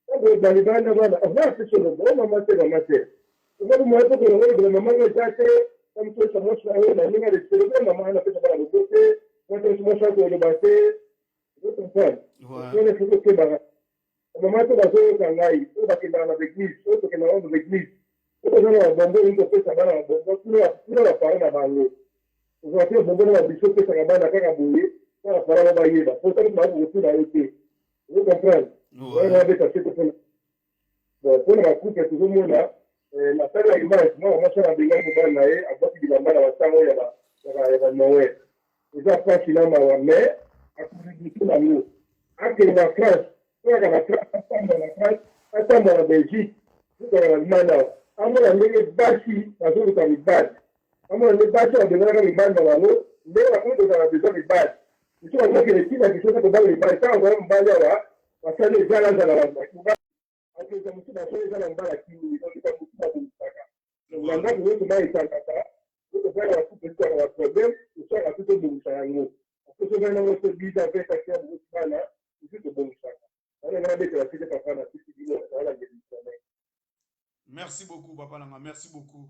ntango ebali bana bana oza apesi oloba o mama te, mama te, ozali moya mpo kolongola mama ngo eza te, kamitosa mwasi na yo na ndenge aleselo mama wana apesa bana lobo te, mwasi mwasi akoloba te, ozo comprendre. Wana soki okebaka mama to bazoyoka ngai oyo bakendaka na baeglise, oyo tokendaka na baeglise, oyo baza na babombo, olingi kopesa bana babombo, tuna baparent na bango. Ozala te bombo na babiso opesaka bana kaka boye, na baparent ngo bayeba po ntango bakoki kotuna yo te, ozo comprendre. Wana abeta sete mpona Bon, mpona bacouple tozomona nasali ya image, mwana mwasi wana abengani mobali na ye, abwaki bilamba na batango ya banoel. Eza mpasi na mawa, mais akoregretter nango. Akende na France, kaka na France, atambwa na France, atambwa na Belgique, kaka na Allemagne awa, amona ndenge basi bazoluka mibali, amona nde basi babenganaka mibali na bango, ndenge bakomi kozala besoin mibali. Mosusu bazokende ntina kisosa kobala mibali, ntango azala mobali awa basali ezalazala akozwa mosusu basali eza na mobali akimi, donc mosusu babongisaka. Donc na ndako nyonso mai etangaka, okofanda bakupe ezwaka baproblème, oswaka mpe tobongisa yango. Soki ozali nango so 10 ans, 20 ans, kia bokoti bana mosusu tobongisaka wana. Nga nabetela sete papa na pesi bino naala ngelisame. Merci beaucoup papa nanga, merci beaucoup.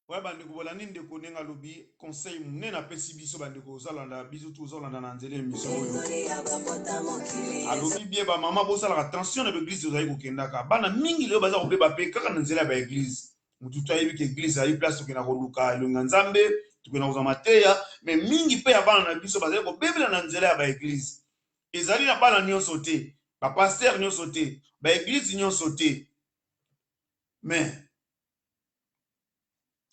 Oya bandeko, bolandi ndeko ndenge alobi, conseil monene apesi biso. Bandeko ozalanda biso tu, ozolanda na nzela émission oyo, alobi bien: bamama, bosalaka attention na baeglise ozali kokendaka. Bana mingi lelo baza kobeba mpe kaka na nzela ya baeglise. Motu to ayebi ke eglise azali place tokenda koluka elongi ya Nzambe, tokenda kozwa mateya, mais mingi mpe ya bana na biso bazali kobebela na nzela ya baeglise. Ezali na bana nyonso te, bapasteur nyonso te, baeglise nyonso te, mais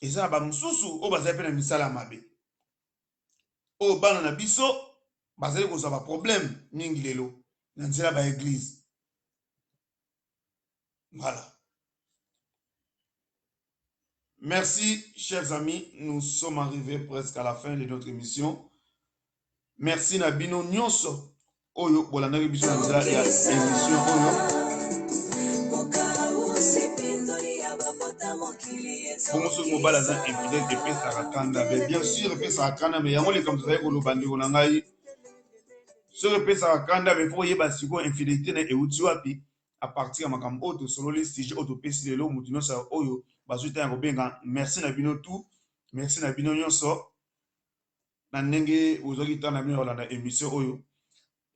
eza na bamosusu oyo bazali mpe na misala ya mabe, oyo bana na biso bazali kozwa baproblème mingi lelo na nzela ya baeglise. Voilà. Merci, chers amis. Nous sommes arrivés presque à la fin de notre émission. Merci na bino nyonso oyo bolandaki biso na nzela ya émission oyo. Bongo soki mobali aza infidèle, epesaka kanda? Mais bien sûr epesaka kanda, mais yango likambo tozali koloba, ndeko na ngai, soki epesaka kanda, mais faut oyeba sikoyo infidélité na euti wapi. À partir ya makambo oyo tosololi, sujet oyo topesi lelo, motu nyonso oyo bazwi ntango ya kobenga, merci na bino tout, merci na bino nyonso na ndenge bozwaki ntango na bino ya kolanda émission oyo.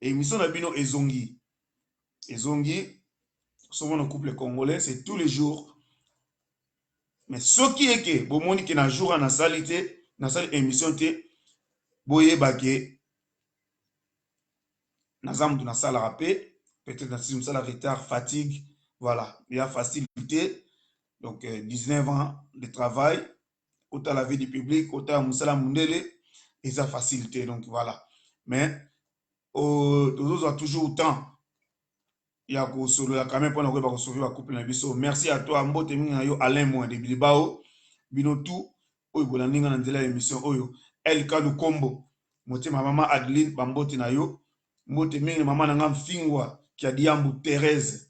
Émission na bino ezongi, ezongi. Somo couple congolais, c'est tous les jours, mais soki eke bomoni ke na jour wana nasali te, nasali émission te, boyeba ke naza moto nasalaka mpe peut-être nasisi mosala retard, fatigue, voilà, ya facilité. Donc 19 ans de travail, otala vie du public, otala mosala mondele, eza facilité. Donc voilà, mais tozozwa toujours temps ya kosolola quand même mpona koyeba kosauver bacouple na biso. Merci à toi, mbote mingi na yo Alain Moin de Bilbao, bino tout oyo bolandi nga na nzela ya émission oyo. Elka Lukombo, motema mama Adeline, bambote na yo, mbote mingi na mama na nga Mfingwa Kiadiambu Thérèse,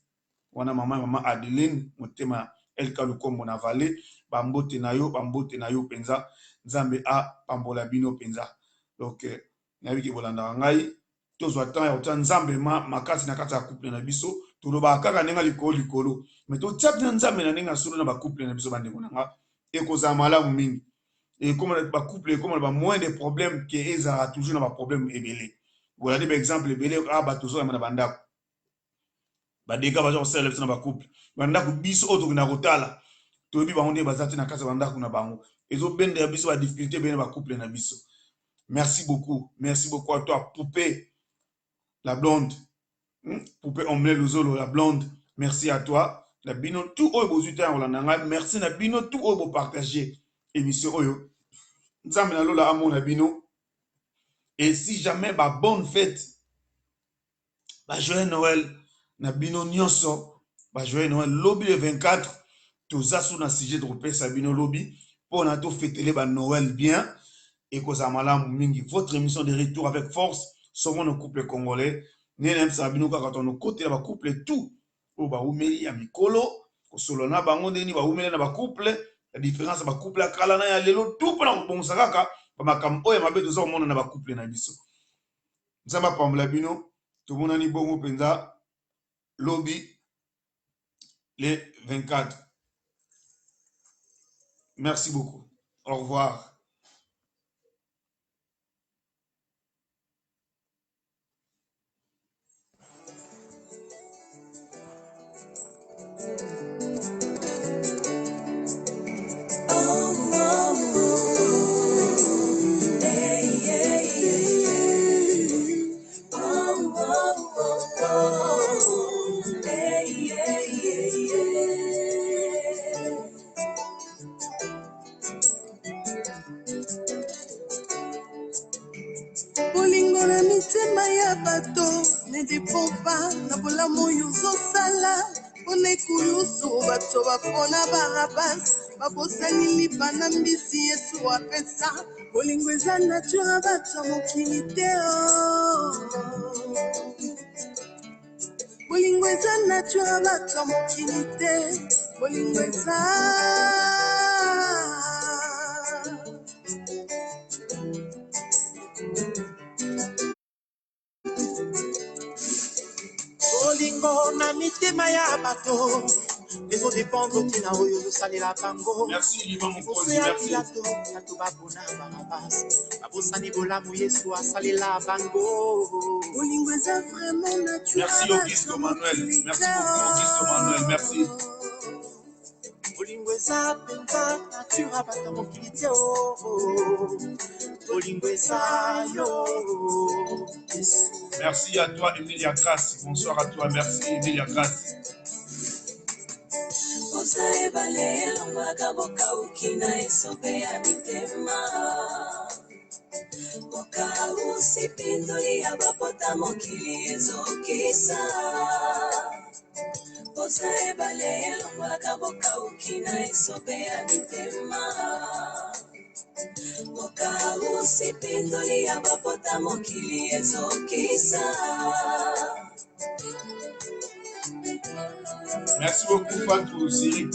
wana mama ya mama Adeline, motema Elka Lukombo na Vale, bambote na yo, bambote na yo mpenza. Nzambe apambola bino mpenza. Donc nayebi ke bolandaka ngai. Tozwa temps ya kotia Nzambe ma makasi na kati ya couple na biso. Tolobaka kaka ndenge likolo likolo, mais totia mpena Nzambe na ndenge ya solo na bacouple na biso, bandeko na nga, ekozala malamu mingi. Ekoma bacouple ekoma na bamoins de problème ke ezalaka toujours na baproblème ebele. Bolandi baexemple ebele a bato ozoyamba na bandako, badega baza kosalela biso na bacouple, bandako biso oyo tokenda kotala, toyebi bango nde baza te na kati ya bandako na bango, ezobendela biso badifficulté ebele na bacouple na biso. Merci beaucoup, merci beaucoup à toi Poupée la blonde, Poupée Omble Luzolo la blonde, merci à toi. Na bino tout oyo bozwi ntango ya kolanda ngai, merci na bino tout oyo bopartage émission oyo. Nzambe na lola amona bino. Et si jamais ba bonne fête, ba joyeux Noël na bino nyonso, ba joyeux Noël. Lobi le 24 toza so na sujet tokopesa bino lobi mpona tofetele ba Noël bien, ekozala malamu mingi. Votre émission de retour avec force, Sauvons nos couple congolais. Ndenge nayebisaka bino kaka, tonokotela bacouple tout oyo baumeli ya mikolo, kosolola na bango ndenge nini baumeli na bacouple, la différence ya bacouple ya kala na ya lelo, tout mpona kobongisa kaka bamakambo oyo ya mabe toza komona na bacouple na biso. Nzambe apambola bino. Tomonani bongo mpenza lobi le 24. Merci beaucoup, au revoir. bato ne dépend pas na bolamu oyo ozosala mpona ekulusu bato bapona barabas babosani lipa na mbisi yesu apesa bolingo eza nature ya bato ya mokili te oh. Bolingo eza nature ya bato ya mokili te bolingo eza Bolingo na mitema ya bato ezodépendre te na oyo ozosalela bango. Merci Liban Liboso Mokonzi, ya merci. Pilato bato bapona Barabas babosani bolamu Yesu asalela bango. Bolingo eza vraiment nature ya Merci bato Auguste ya Manuel. mokili Merci te beaucoup Auguste Manuel. Merci. Bolingo eza mpenza nature ya bato ya mokili te o. Bolingo eza yo Yesu. Merci à toi Emilia Grace. Bonsoir à toi. Merci Emilia Grace. Posa ebale elongwaka bokauki na esobe ya mitema bokausi mpindoli ya bapota mokili ezokisa posa ebale elongwaka bokauki na esobe ya mitema bokausi mpindoli ya bapota mokili ezokisa. Merci beaucoup Fatou Cyril.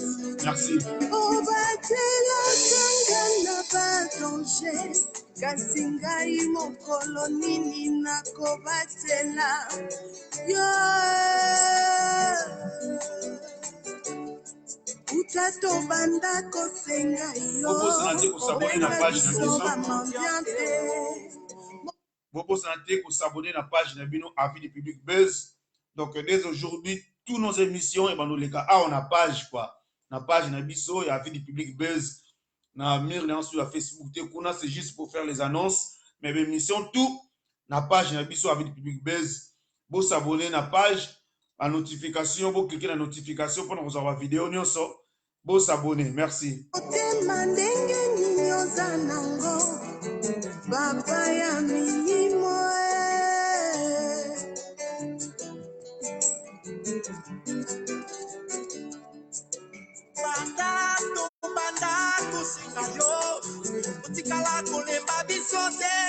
Merci. Obatelaka nga na badanger kasi ngai mokolo nini nakobatela yo uta tobanda kosenga yo Bobosana te kosabone na obenga page na biso biso. bamendiant te. Bobosana te kosabone na page na bino Avis du Public Buzz. Donc dès aujourd'hui, tous nos émissions et ben les awa na page quoi. Na page na biso ya Avis du Public Buzz na mur na sur la Facebook te kuna c'est juste pour faire les annonces mais émission tout na page na biso Avis du Public Buzz. Bo s'abonner na page la notification, bo cliquer na notification pour nous avoir vidéo nyonso. Bo s'abonner. Merci. Motema ndenge nini oza nango papa ya milimo e. Banda tobanda kosenga yo otikala kolemba biso te.